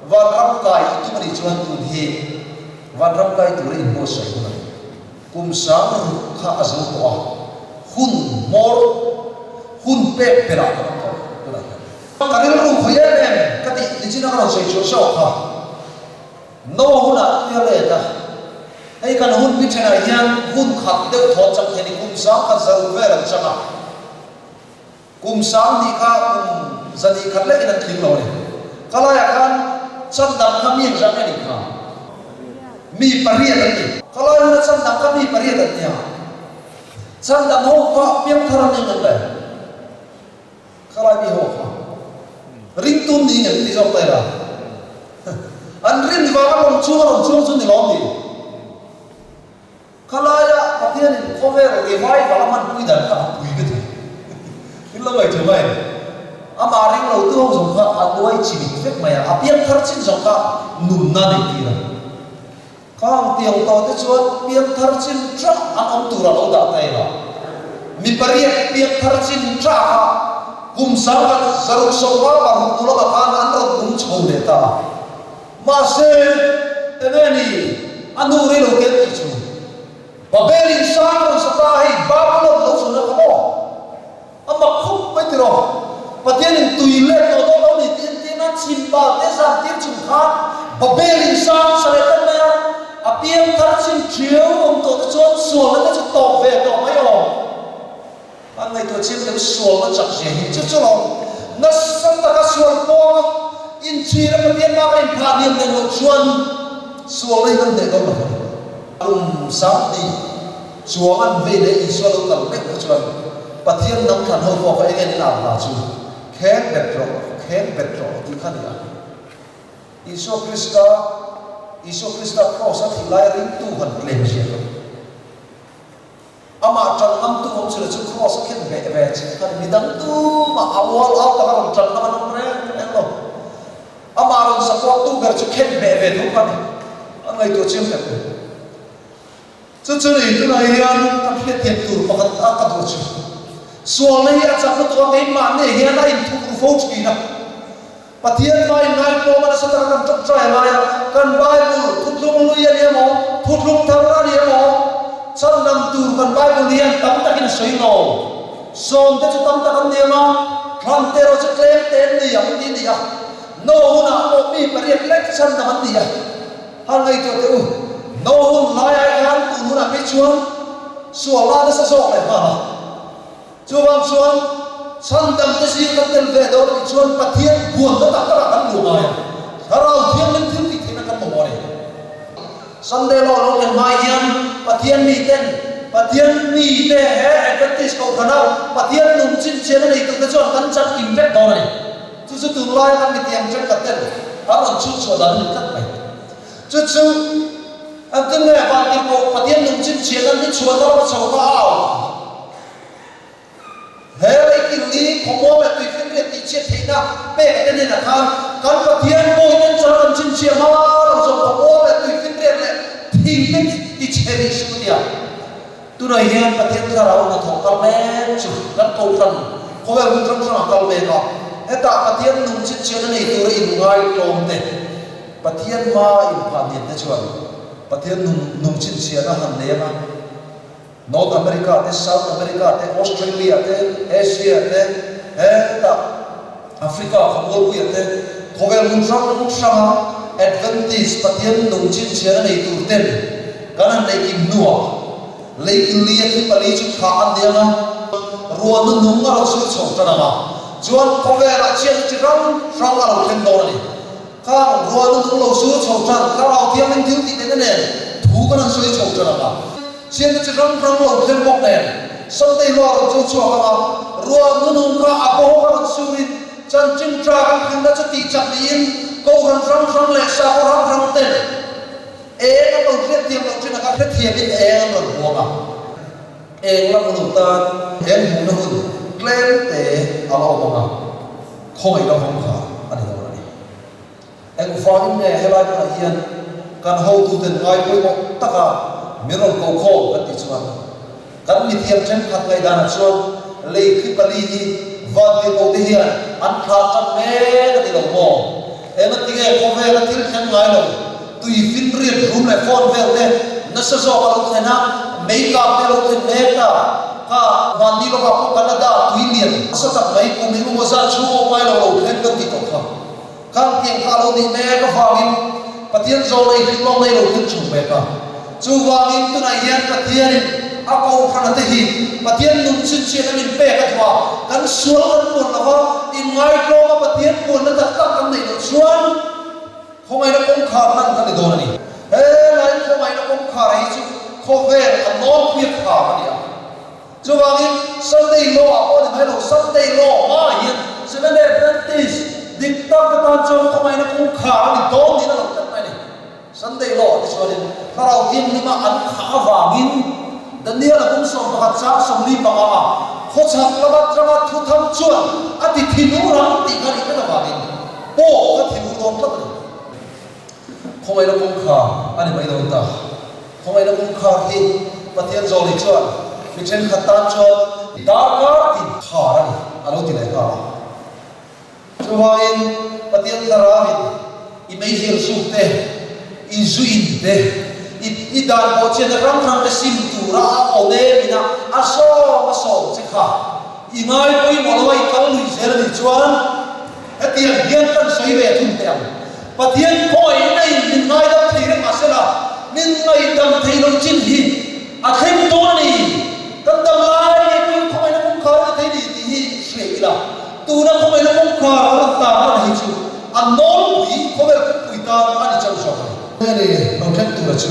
Vanram kai i tum a nih chuan tun hi vanram kai tura inbuatsaih hun a ni. Kum sang ruk kha a zo tawh a, hun hmawr, hun pek berah kan awm tawh tunah hian. Ka rilru khawi em em ka tih nichin a ka rawn sawi chhuah sawk kha. Noa hunah tui a let a, hei kan hun bi thenah hian hun khat deuh thaw chang thei ni, kum 1100 vel an chang a, kum 2000 kha kum 200 lekin an tling lo a ni. Ka laiah khan chan dang kha mi engzah nge nih kha? Mi pariat an ni. Ka lai huna chan dang kha mi pariat an nia. Chan dang ho kha piangthar an ni ngam le. Ka lai mi ho kha ringtu ni ngem ti zawk ta ila. An rin vanga lawng chung a rawn chuang chu ni lawm ni. Ka laia Pathianin khawvel revival a hmanpui dan kha a pui ka ti. In lo ngaihtuah mai. Amah ring lo tu ho zawng kha a nuai chimit vek mai a, a piang thar chin zawng kha nunna nei tir a. Khang tiang tawh te chuan piangthar chin tah an awm tur a lo dah ta ila. Mi pariat piangthar chin tah kha kum 1656 hnu lamah khan an rawn nung chho leh ta a. Mahse, enge ni a nu rei lo te an tih chu? Babel in sang rawn sa ta hei Babylon lo chhun a kha maw? A mak khawp mai tiraw? Pathianin tui let tawh dawn lo ni tih an tiin a chim bal te zan tir chung khan Babel in sang sa leh tlat mai a, a piang thar chin thiau awm tawh te chuan sualna te chu tawp ve tawh mai awm. An ngaihtuah chiang deuh sualna chak zia hi chu chu lo nasa taka sual pawng a inchhir a Pathian bak a inphah hniam nen loh chuan sualna hi kan hneh dawn lo vang. Kum 2000 chuang an vei leh Isua lo kal meuh kha chuan Pathian hnam thlan ho pawh kha eng en in au hna chu kheng bet rawh, kheng bet rawh tih kha a ni a. Isua Krista, Isua Krista kraws a thih lai ringtu han tlem zia kha. Amah tan ngamtu awm chu le chu kraws a khen beh ve. ve chiah kha ni. Midang tumah a ual au taka rawn tan na an awm reng reng lo. Amah rawn support tu ber chu khen hmeh ve tho kha ni. An ngaihtuah chiang hle mai. Chu chu ni, tunah hian ka hriatthiam tur pakhat a ka duh chu. Sualna hi a chak lutuk a, keimahni hian a inthup ru fo thin a. Pathian hma in ngaitlawm a nasa taka kan tawngtai a ngai a, kan Bible thuthlung lui a ni emaw, thuthlung thar a ni emaw, chhandam tur kan Bible hian tam takin a sawi lo. Sawmte chu tam tak an ni ang a, thlamte erawh chu tlem te an ni ang tih a ni a. No hunah pawh mi pariat lek chhandam an ni a. Han ngaihtuah teh u, no hun lai ai khan tun hunah phei chuan sual la nasa zawk leh nghal a. Chuvang chuan chhandam te zing kan tel ve dawn anih chuan Pathian buanna tak takah kan luh ngai a, Thlarau Thianghlim thil tih theihna kan mamawh a ni. Sunday law lo thlen hmai hian Pathian miten Pathian mite he Adventist kohhrana Pathian nung chinchian a neitute chuan kan chan kim vek dawn a ni. Chu chu tunlaia kan mithiam thenkhat ten an rawn chhut chhuah dan a ni tlat mai. Chu chu an tin nge Vantirhkoh Pathian nung chinchian an ni chhuahna lama chho kha a au thei. He leikil hi khawmuang leh tuifinriat tihchhiat theihna pek te hnenah khan kan Pathian pawhin chuan kan chhinchhiah hma lo zawng khawmuang leh tuifinriat leh thing te tichhe rih suh tia. Tunah hian Pathian thlarau hnathawk kal mek chu kan kohhran khawvel hmun hrang hrangah kal mek a, hetah Pathian nung chhinchhiahna nei tura inngaitawm te, Pathian hma inphahnian te chuan Pathian nung chhinchhiahna han nei anga, North America te, South America te, Australia te, Asia te, hetah Africa khawmualpuia te, khawvel hmun hrang hranga Adventist Pathian nung chhinchhiahna nei tur ten kan han neih kim hnuah leikil li a thi pali chu thlah an ni ang a, ruahna nung a lo sur chho tan ang a, chuan khawvelah chhiatna chi hrang hrang a lo thleng dawn a ni. Khang ruahna nung lo sur chho tan, Thlarau Thianghlim thil tih theihna nen thu kan han sawi chho tan ang a. Chhiatna chi hrang hrang lo thleng bawk nen, Sunday law rawn chu chhuak ang a, ruah nunung kha a pawh a rawn surin chanchin tha kan thlengna chu tih chak niin Kohhran hrang hrang leh sakhaw hrang hrang ten eng an lo hriatthiam loh thin anga hrethiamin eng an rawn huang a. Eng lam uluk tan eng hmuhna hun tlem te a la awm ang a, khawngaihna hawng kha a ni dawn a ni. Engvangin nge helai hmunah hian kan hotuten ngai pawimawh taka min rawn ko khawm kan tih chuan kan mithiam thenkhat ngaihdanah chuan lei thli pali hi vantirhkohte hian an thlah tan mek a ni lo maw? Engati nge khawvela thil thleng ngai lo tui finriat rum leh phone vel te nasa zawk a lo thlen a, mei kap te a lo thlen mek ta? Kha hmanni lawkah pawh Canada tui lian nasa tak mai kum engemaw zat chhung awm ngai lo lo thleng kan tih tawh kha. Kan tiang kha a lo nih mek avangin Pathian zawng nei hlim lawng nei lo thil chhung mek a. Chuvangin tunah hian Pathianin a kohhrana te hi Pathian nun chhinchhiahna min pek a duh a, kan sual kan puan lova inngaitlawma Pathian puanna tak tak kan neih loh chuan khawngaihna kawngkhar hman kan ni dawn a ni. He lai khawngaihna kawngkhar hi chu khawvel a nawlpui a khar a ni a. Chuvangin Sunday law ah pawh ni mai lo, Sunday law hmaah hian Seventh-day Adventist dik tak te tan chuan khawngaihna kawngkhar a ni dawn niin a lo tlat mai a ni. Sunday law te chuanin Thlarau Thianghlima an khah avangin Daniel-a kum 11 chang 45 a khawchhak lama tanga thuthang chuan a ti thinur ang tih kha nih tlat avangin pawh kha thinur dawn tlat a ni. Khawngaihna kawngkhar a ni mai dawn ta. Khawngaihna kawngkhar hi Pathian zawlei chuan mi thenkhat tan chuan darkar tin khar a ni a lo ti leh nghal a. Chuvangin Pathian thlarauin i meizial zuk te, i zu in te, i i dan bawhchhiatna hrang hrang te sim tura a awm em ina a sawm a sawm che kha i ngai pawimawh lo a i kal lui zel a nih chuan Hetiang hian kan sawi ve thung teh ang. Pathian khawngaihna in min ngaidam thei reng mahse la, min ngaidam thei lo chin hi a thleng dawn a ni. Kan dam lai ngei pawhin khawngaihna kawngkhar a ni thei ni tih hi hria ila. Tuna khawngaihna kawngkhar a rawn tar lan hi chu a nawlpui khawvel pumpui tan a ni chauh zawk a ni. Nge ni lo thleng tura chu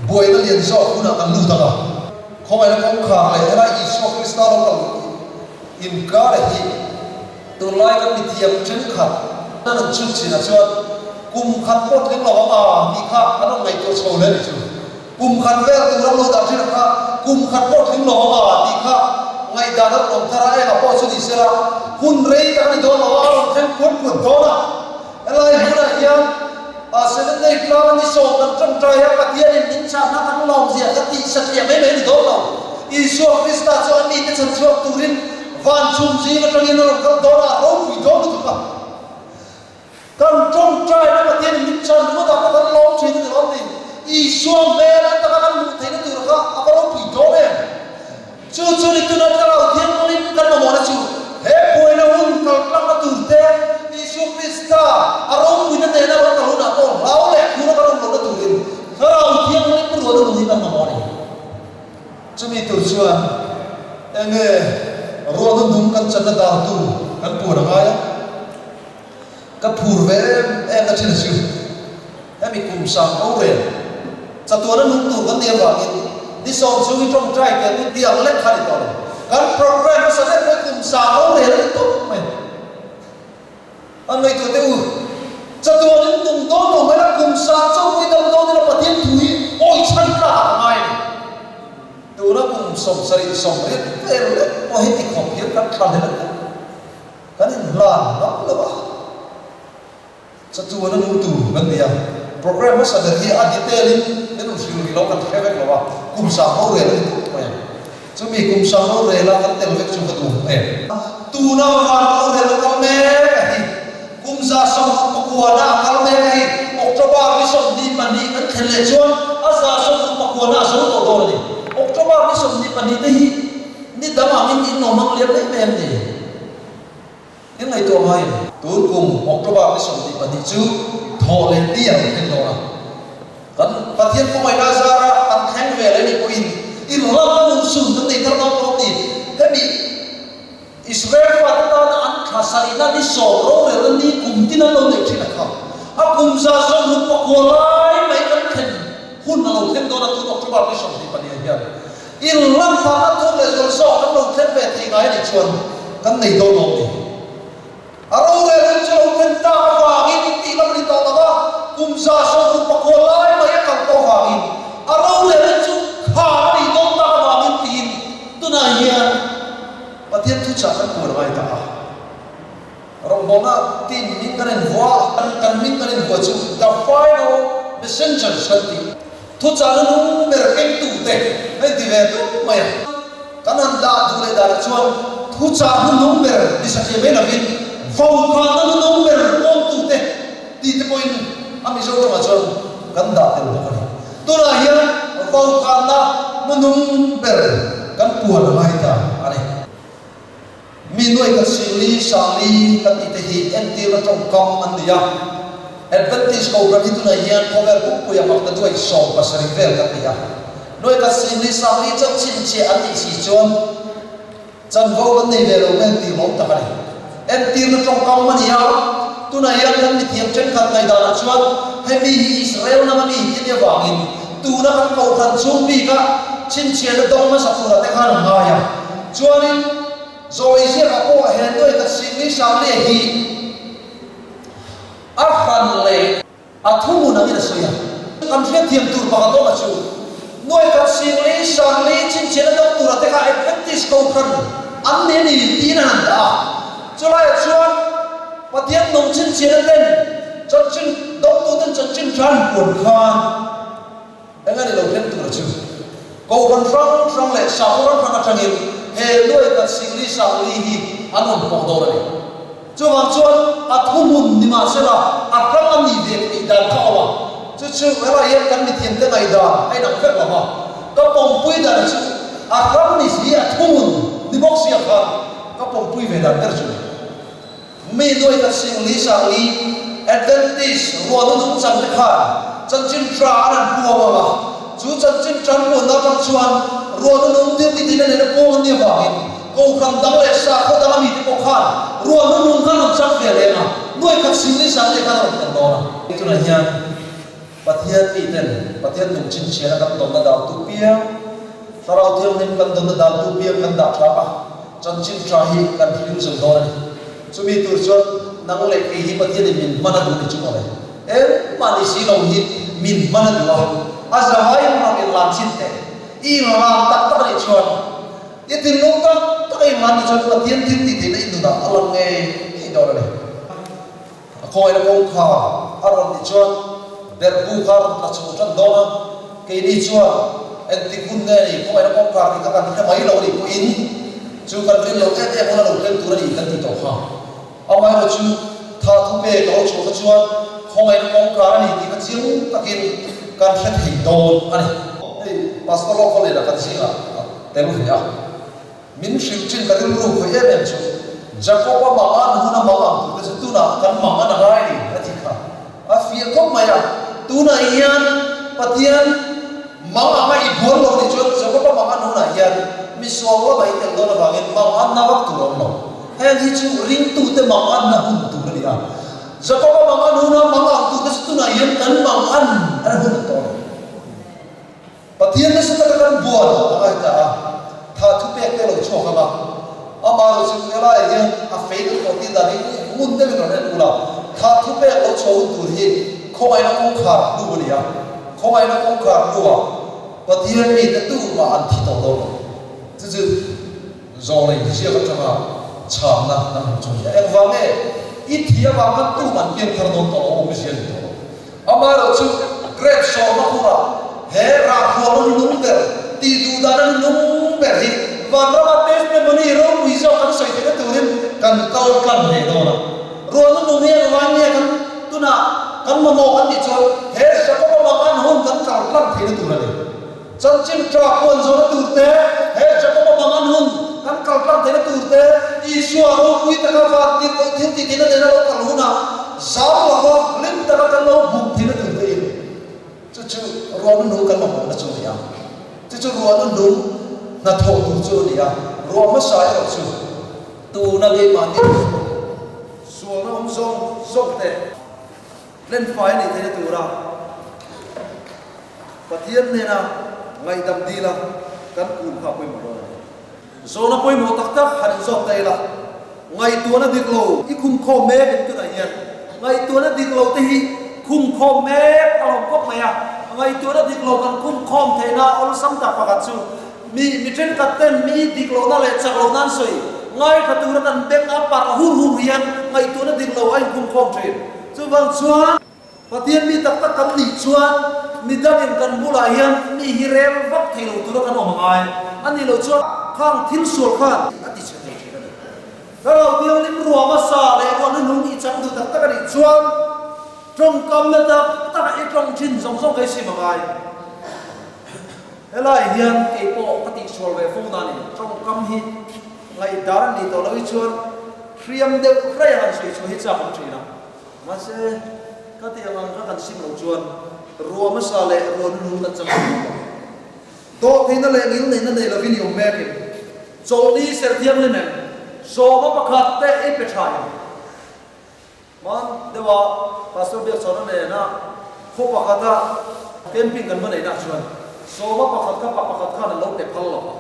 buaina lian zawk hunah kan lut ang a, khawngaihna kawngkhar leh helai Isua Krista lo kal inkar hi Tunlai kan mithiam thenkhat an rawn chhut chinah chuan kum khat pawh tling lo ang a tih kha an rawn ngaihtuah chho hle a ni chu. Kum khat vel tur an lo dah thin ang kha kum khat pawh tling lo ang a tih kha Ngaihdan a rawn awm thar a, engah pawh chu ni sela, hun rei tak a ni dawn lo a, a rawn thleng puat puat dawn a. Helai hmunah hian Seventh Day Tlang a ni sawm kan tawngtai a, Pathianin min chahna kan lawmzia kha tih satliah mai mai a ni dawn lo. Isua Krista chu a mite chhan chhuak turin van chhum zing atangin a rawn kal dawn a, a ropui dawn lutuk a. Kan tawngtaina Pathianin min chan ringawtah pawh kan lawm thin a ni lawm ni? Isua hmel a taka kan hmuh theihna tur kha a va ropui dawn em? Chu chu ni tuna Thlarau Thianghlim kan mamawhna chu he buaina hun kal tlakna tur te, Isua Krista a ropuina nena lo kal hunah pawh hlau leh khura kan awm lohna turin Thlarau Thianghlim ruahna nun hi kan mamawh a ni. Chumi tur chuan enge ruahna nung kan channa dan tur kan puan a ngai a? Ka phur ve em em na thin a chu. Hemi kum sang rorel chatuana nung tur kan nih avangin ni sawm chhung hi tawngtai tel hi tiang lek kha a ni tawh lo. Kan program hmasa lek pawh hi kum sang rorel a ni tawp mai. An ngaihtuah teh u, chatuanin nung dawn lo mai la, kum sang chauh pawh hi dam dawn ila Pathian thu hi awi chhan tlak ah ka ngai a ni. Tuna kum 70 80 vel lek pawh heti khawp hian kan thla hlel a ni. Kan inhlan ngam lo a, chatuan a nung tur kan ni a. Program hmasa ber hi a detail in min rawn hrilh rih lo, kan hre vek lo a, kum sang rorel a ni tawp mai a. Chumi kum sang rorel a kan tel vek chu ka duh em. Tuna van rorel a kal mek a hi, kum 169 na a kal mek a hi, October ni 22 kan thlen leh chuan a 169 na a zo tawh dawn a ni. October ni 22 te hi Ni dang angin in lo hmang liam em em ni? In ngaihtuah ngai em? Tun kum October ni 22 chu thawh leh ni a lo thleng dawn a. Kan Pathian khawngaihna zara kan thleng ve leh nih pawhin in lamna nun sun kan nei thar dawn lawm ni? Hemi Israel fate tana an thla sarihna ni sawm rorelna ni kum tin an lo neih thin a kha. A kum 169 lai mai kan thlen hun a lo thleng dawn a tun October ni 22 hian. In lam tana thawk leh zual zawk kan lo thlen ve thei ngai anih chuan kan nei dawn lawm ni. A rorel hun chu lo thlen tak avangin in tih lam a ni tawh lo va, kum 169 lai mai a kal tawh avangin a rorel hun chu khar a nih dawn tak avangin tiin tunah hian Pathian thuchah kan puan ngai ta a. Rawngbawlna team hming kan invuah a, kan hming kan invuah chu The Final Messengers kan ti. Thuchahna nung ber kengtute a inti ve dup mai a. Kan han dah duh leh danah chuan thuchahna nung ber ni satliah mai lovin vaukhana nunung ber kawmtute tih te pawhin a Mizo tawngah chuan kan dah tel bawk a ni. Tunah hian vaukhana nunung ber kan puan a ngai ta a ni. Mi nuai khat singli, sangli kan tih te hi entirna tawngkam an ni a. Adventist Kohhran hi tunah hian khawvel pumpuia makta duai 17 vel kan ni a. Nuai khat singli, sangli chauh chhinchhiah an nih si chuan chanvo kan nei ve lo nge tih lawm tak a ni. Entirna tawngkam a ni a, tunah hian kan mithiam thenkhat ngaihdanah chuan hemi hi Israel lam a mi hi nia vangin tuna kan Kohhran chhung bika chhinchhiahna dawng hmasa turah te khan an ngai a. Chuanin, Zawi ziakah pawh he nuai khat singli sanglia hi a hran leh a thuhmun angin a sawi a. Kan hriatthiam tur pakhat awm a chu, nuai khat singli sangli chhinchhiahna dang tura te kha Adventist Kohhran an ni a ni tiin an han dah a. Chulaiah chuan Pathian nung chhinchhiahna ten chanchin dawngtuten chanchin tha an puan khan, Eng a ni lo thleng tur chu? Kohhran hrang hrang leh sakhaw hrang hrang atangin he nuai khat singli sangli hi an rawn pawh dawn a ni. Chuvang chuan a thuhmun ni mahsela a hrang a nih ve theih dan kha a awm a. Chu chu helai hian kan mithiamte ngaihdan a inang vek lo va. Ka pawmpui dan chu a hrang ni si a thuhmun ni bawk sia khan ka pawmpui ve dan ber chu ni. Mi nuai khat singli sangli Adventist ruahna nungchang te khan chanchin tha an han puang ang a, chu chanchin tha an puanna atang chuan ruahna nung thil ti theihna nena puang an nih avangin Kohhran dang leh sakhaw dang ami te pawh khan ruahna nung khan rawn chang ve leng a, nuai khat singli sangli khan a rawn tel dawn a. Tunah hian Pathian mi ten Pathian nung chhinchhiahna kan dawnna dan tu piang, Thlarau Thianghlim kan dawnna dan tu piang kan dah tha a, chanchin tha hi kan hlim zo dawn a ni. Chumi tur chuan nang leh kei hi Pathianin min hman a duh ni chu mawle. Engmah ni si lo hi min hman a duh a, a zavai in rawn inlan chin teh. I inlan tak tak a nih chuan i thinlung tak tak. taka inlan ni chuan Pathian thil tih theihna i nunah a lang ngei ngei dawn a ni. A khawngaihna kawngkhar a rawn nih chuan berhbu kha a rawn tla chho tan dawn a, keini chuan engtik hun nge ni khawngaihna kawngkhar tih kha kan hre mai lo a nih pawhin chu kan rin loh em em hun a lo tlem tur a ni kan ti tawh kha. Amaherawh chu tha thu pek a lo chhuah kha chuan khawngaihna kawngkhar a ni tih kha chiang takin kan hre thei dawn a ni. Hei Pastor Lawkhaw lehna kan zingah a tel ve a. Min hrilh chin ka rilru khawih em em chu Jakob-a mang an hun a mang ang tur te chu tunah kan mang an a ngai ni a ti kha a fiah khawp mai a. Tunah hian Pathian mang anga i bual lo nih chuan Jakob-a mang an hunah hian misual lamah i tel dawn avangin mang anna vak tur a awm lo. Heng hi chu ringtute mang anna hun tur a ni a. Jakob-a mang an huna mang ang tur te chu tunah hian kan mang an an hun an tawh a ni. Pathian nasa taka kan buan a ngai ta a, tha thupek te a lo chhuak ang a, amah erawh chu helaiah hian a fei deuh tawh tih dan hi ngun deuhin rawn en ula, tha thupek lo chhuah hun tur hi khawngaihna kawngkhar hnu a ni a, khawngaihna kawngkhar hnuah Pathian mite tumah an thi tawh dawn lo. Chu chu Zawlei ziak atanga chhamna kan hmuh chu a ni a, engvang nge i thi avang khan tum an pian thar dawn tawh lo, awmzia a ni tawh lo. Amaherawh chu grape sawrna hunah he rahrualna nunung ber, tih duh dahna nunung ber hi vanrama testimony ropui zawk kan sawi theihna turin kan kal tlang ve dawn a. Rualna nung hi engvang nge kan tunah kan mamawh kan tih chuan he Jakoba mangan hun kan kal tlang theihna tur a ni. Chanchin tha puan zawhna tur te, he Jakoba mangan hun kan kal tlang theihna tur te, Isua ropui taka van tir loh thil tih theihna nena lo kal hunah zau lova hlim taka kan lo hmuh theihna tur te in chu chu ruahna nung kan mamawhna chu a ni a. Chu chu ruahna nung hnathawh tur chu a ni a. Ruah hmasa erawh chu tuna keimahni sualna awm zawng zawng te hlenfai a nih theihna tura Pathian hnena ngaihdam dila kan kun kha a pawimawh dawn a ni. Zawhna pawimawh tak tak han inzawt ta ila, ngaihtuahna dik lo i khum khawm mek em tunah hian ngaihtuahna dik lo te hi khum khawm mek a lawm khawp mai a, ngaihtuahna dik lo kan khum khawm theihna awlsam tak pakhat chu mi mi thenkhat ten mi dik lohna leh chak lohna an sawi ngaithla tura kan beng a parh hur hur hian ngaihtuahna dik lo a inkhum khawm thin. Chuvang chuan. Pathian mi tak tak kan nih chuan midangin kan bulah hian mi hi rel vak thei lo tura kan awm a ngai a nih loh chuan khang thil sual khan a ti chhe thei thin a ni. Thlarau Thianghlim ruah hmasa leh ruah hnuhnung i chang duh tak tak a nih chuan tawngkamna tak taka i tawng thin zawng zawng kha i sim a ngai. Helai hian kei pawh ka tihsual ve fo na a ni. Tawngkam hi ngaihdar a nih tawh loh hi chuan hriam deuh rei a han sawi chhuah hi chak awm thin a. Mahse, ka tih ang ang kha kan sim loh chuan ruah hmasa leh ruah hnuhnung kan chang thei lo. Dawhtheihna leh ngilneihna nei lovin i awm mekin chawlhni ser thianghlim em zawma pakhat te i pe tha em? Hman deuha Pastor Biakchhawna nena khaw pakhata camping kan va neihna chuan sawma pakhat kha pa pakhat khan an lo pe phal lo a,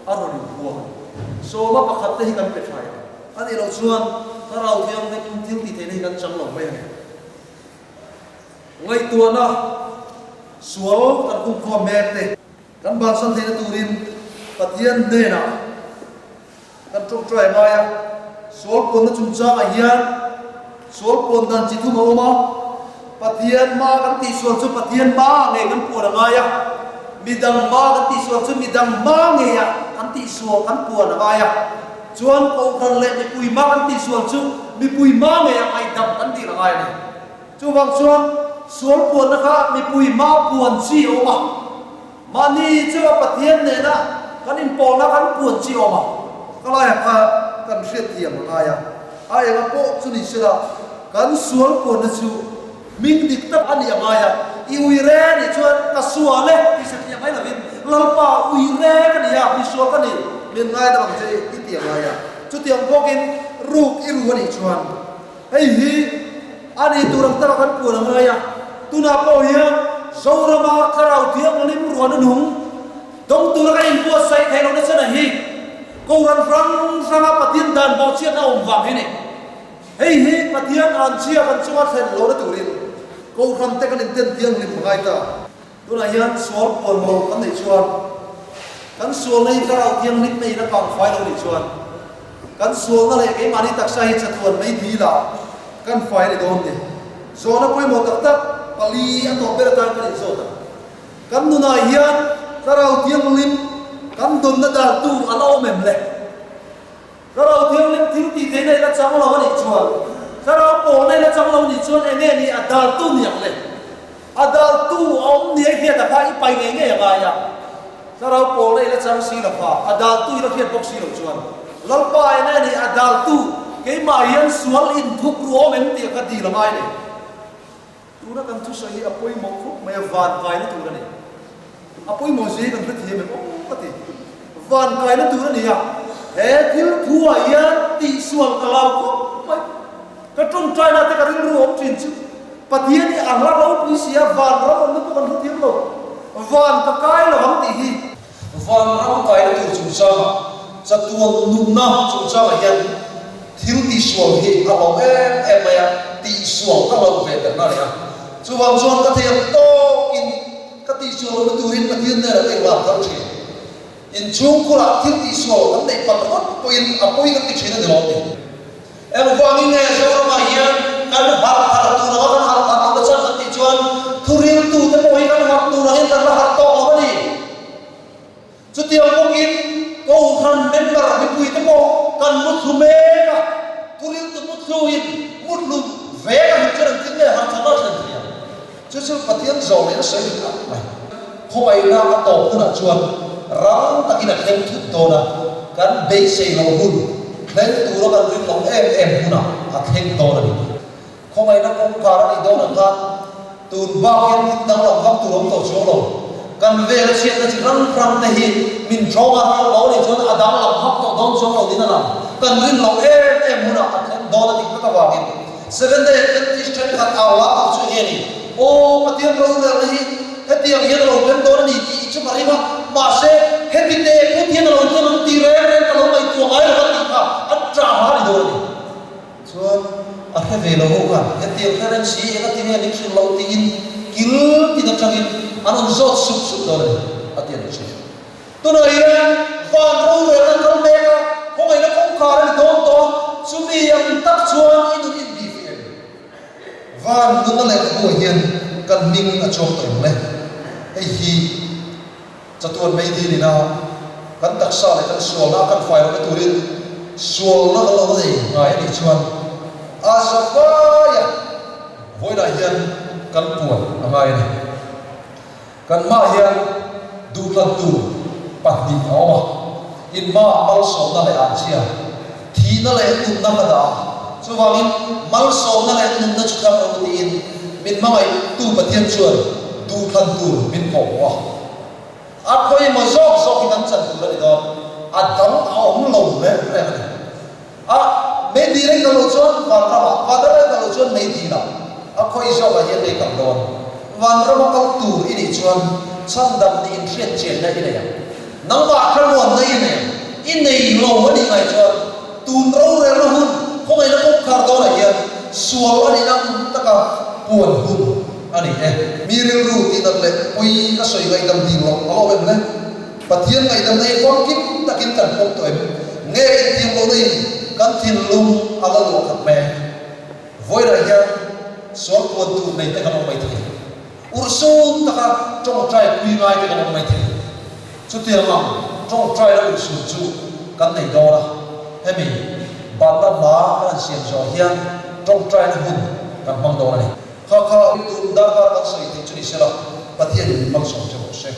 a rawn inhuang a ni. Sawma pakhat te hi kan pe tha em? A nih loh chuan Thlarau Thianghlim thil tih theihna hi kan chang lo mai a ni. Ngaihtuahna sual kan khumkhawm mek te kan bansan theihna turin Pathian hnenah kan tawngtai ngai a. Sual puanna chungchangah hian sual puan dan chi thum a awm a. Pathian hma kan tihsual chu Pathian hma ngei kan puan a ngai a, midang hma kan tihsual chu midang hma ngeia kan tihsual kan puan a ngai a. Chuan kohhran leh mipui hma kan tihsual chu mipui hma ngeia ngaihdam kan dil a ngai a ni. Chuvang chuan sual puanna kha mipui hma puan chi a awm a, mahni chunga Pathian nena kan inpawlna kan puan chi a awm a, ka laiah kha kan hriatthiam a ngai a, a enga pawh chu ni sela kan sual puanna chu hming dik tak a nih a ngai a, i ui re nih chuan ka sual e tih satliah mai lovin Lalpa ui re ka ni a, mi sual ka ni, min ngaidam ang che i ti a ngai a, chutiang bawkin ruk i ru a nih chuan hei hi a ni tur ang taka kan puan a ngai a, tunah pawh hian Zorama Thlarau Thianghlim ruahna nung dawng tura kan inbuatsaih theih lohna chhan a hi Kohhran hrang hranga Pathian dan bawhchhiatna awm vang hi a ni. Hei hi Pathian an chhia kan chunga thlen lohna turin Kohhran te kan inten thianghlim a ngai ta. Tunah hian sual puan lo kan neih chuan, kan sualna hi Thlarau Thianghlim neiin a kang fai lo nih chuan Kan sualna leh keimahni taksa hi chatuan mai dil ah kan fai a ni dawn ni. Zawhna pawimawh tak tak pali a tawp ber atan kan inzawt ang. Kan nunah hian Thlarau Thianghlim kan dawnna daltu a la awm em le? Thlarau Thianghlim thil tih theihna i la chang lo a nih chuan, Thlarau pawlna i la chang lo a nih chuan enge ni a daltu niang le? A daltu a awm ni a hriat a kha i pai ngei ngei a ngai a. Thlarau pawlna i la chang si lo va, a daltu i la hriat bawk si lo chuan Lalpa enge ni a daltu keimah hian sual inthup ru awm em tih a kha dil a ngai le. Tuna kan thusawi hi a pawimawh khawp mai a, van kaina tur a ni. A pawimawh zia hi kan hrethiam em aw ka ti. Van kaina tur a ni a, he thil thuah hian tihsual ka lau khawp mai. Ka tawngtaina te ka rilru awm thin chu Pathian hi a hla ropui si a, van ram awmna pawh kan hrethiam lo. Van ka kai lo ang tih hi. Van ram kaina tur chungchangah, chatuan nunna chungchangah hian thil tihsual hi a hlauh em em mai a, tihsual ka hlauh ve terna a ni a. Chuvang chuan ka thei ang tawkin ka tihsual lohna turin Pathian hnenah ka inlan thar thin. Inchhungkhurah thil tihsual kan neih palh ringawt pawhin a pawi kan ti thin a ni lawm ni? Engvangin nge Zoramah hian kan harh thar tur anga kan harh thar lohna chhan kan tih chuan thuriltute pawh hi kan harh tur angin kan la harh tawk lo a ni. Chutiang bawkin Kohhran member mipuite pawh kan muthlu mek a, thuriltu muthluin muthlu ve ka hmuh chuan engtin nge harh tharna a thlen thei ang? Chu chu Pathian zawh leh a sawi dik tak mai. Khawngaihna a tawp hunah chuan rang takin a thleng thut dawn a, kan beisei loh hun, thleng tura kan rin loh em em hunah a thleng dawn a ni. Khawngaihna kawngkhar a nih dawn ang khan tun bak hian thil danglam vak tur awm tawh chuang lo. Kan vela chhiatna chi hrang hrang te hi min ṭhawng a hrang lo a nih chuan a danglam vak tawh dawn chuang lo niin a lang. Kan rin loh em em hunah a thleng dawn a dik vek avangin Seventh Day Adventist thenkhat au la tur chu enge ni? Aw, Pathian rorelna hi hetiang hian a lo thleng dawn a ni tih i chu ka ring a, mahse heti te phut hian a lo thleng ang tih reng reng ka lo ngaihtuah ngai lo a tih kha an ṭah hma a ni dawn a ni. Chuan a hre ve lo ho khan hetiang hre reng si eng a ti nge min hrilh loh tiin kil tin aṭangin an rawn zawt sup sup dawn a ni a ti a ni chu. Tunah hian van rorelna kal mek a, khawngaihna kawngkhar a ni dawn tawh a, chumi ang tak chuan i nun inbih ve em? Van nuna lehkhabu ah hian kan hming a chuang tawh em le? Hei hi chatuan mei dil ina kan taksa leh kan sualna a kan fai lohna turin sualna kan lo nei ngai a nih chuan a zavaia vawiinah hian kan puan a ngai a ni. Kan hmaah hian duhthlan tur pahnih a awm a, in hmaah malsawmna leh anchhia, thihna leh nunna ka dah a, chuvangin malsawmna leh nunna chu thlang rawh u tiin min hmangaihtu Pathian chuan duhthlan tur min kawhhmuh a. A khawimaw zawk zawk hi kan chan tur a ni dawn, a dang a awm lo reng reng a ni. A, mei dil ei kal loh chuan vanramah, vanram ei kal loh chuan mei dilah a khawi zawkah hian ei kal dawn. Vanrama kal tur i nih chuan chhandam nih inhriat chianna i nei ang. Nangmah thlamuanna i nei ang. I nei lo a nih ngai chuan tun rorelna hun khawngaihna kawngkhar dawnah hian sual a nihna ang taka puan hun a ni e. Mi rilru tihnat leh pawi ka sawi ngaihdam ding loh a lo em le? Pathian ngaihdamna hi famkim takin kan pawm tawh em? Nge intiang lohna in kan thinlung a la luah khat mek? Vawiinah hian sual puan tur nei te kan awm mai thei. Urhsun taka tawngtai pui ngai te kan awm mai thei. Chutiang ang tawngtai la urhsun chu kan nei dawn a, hemi banna hla kan han siam zawh hian tawngtaina hun kan hmang dawn a ni. Kha kha tun darkar kan sawi theih chu ni sela, Pathianin min hmang sawm che rawh se.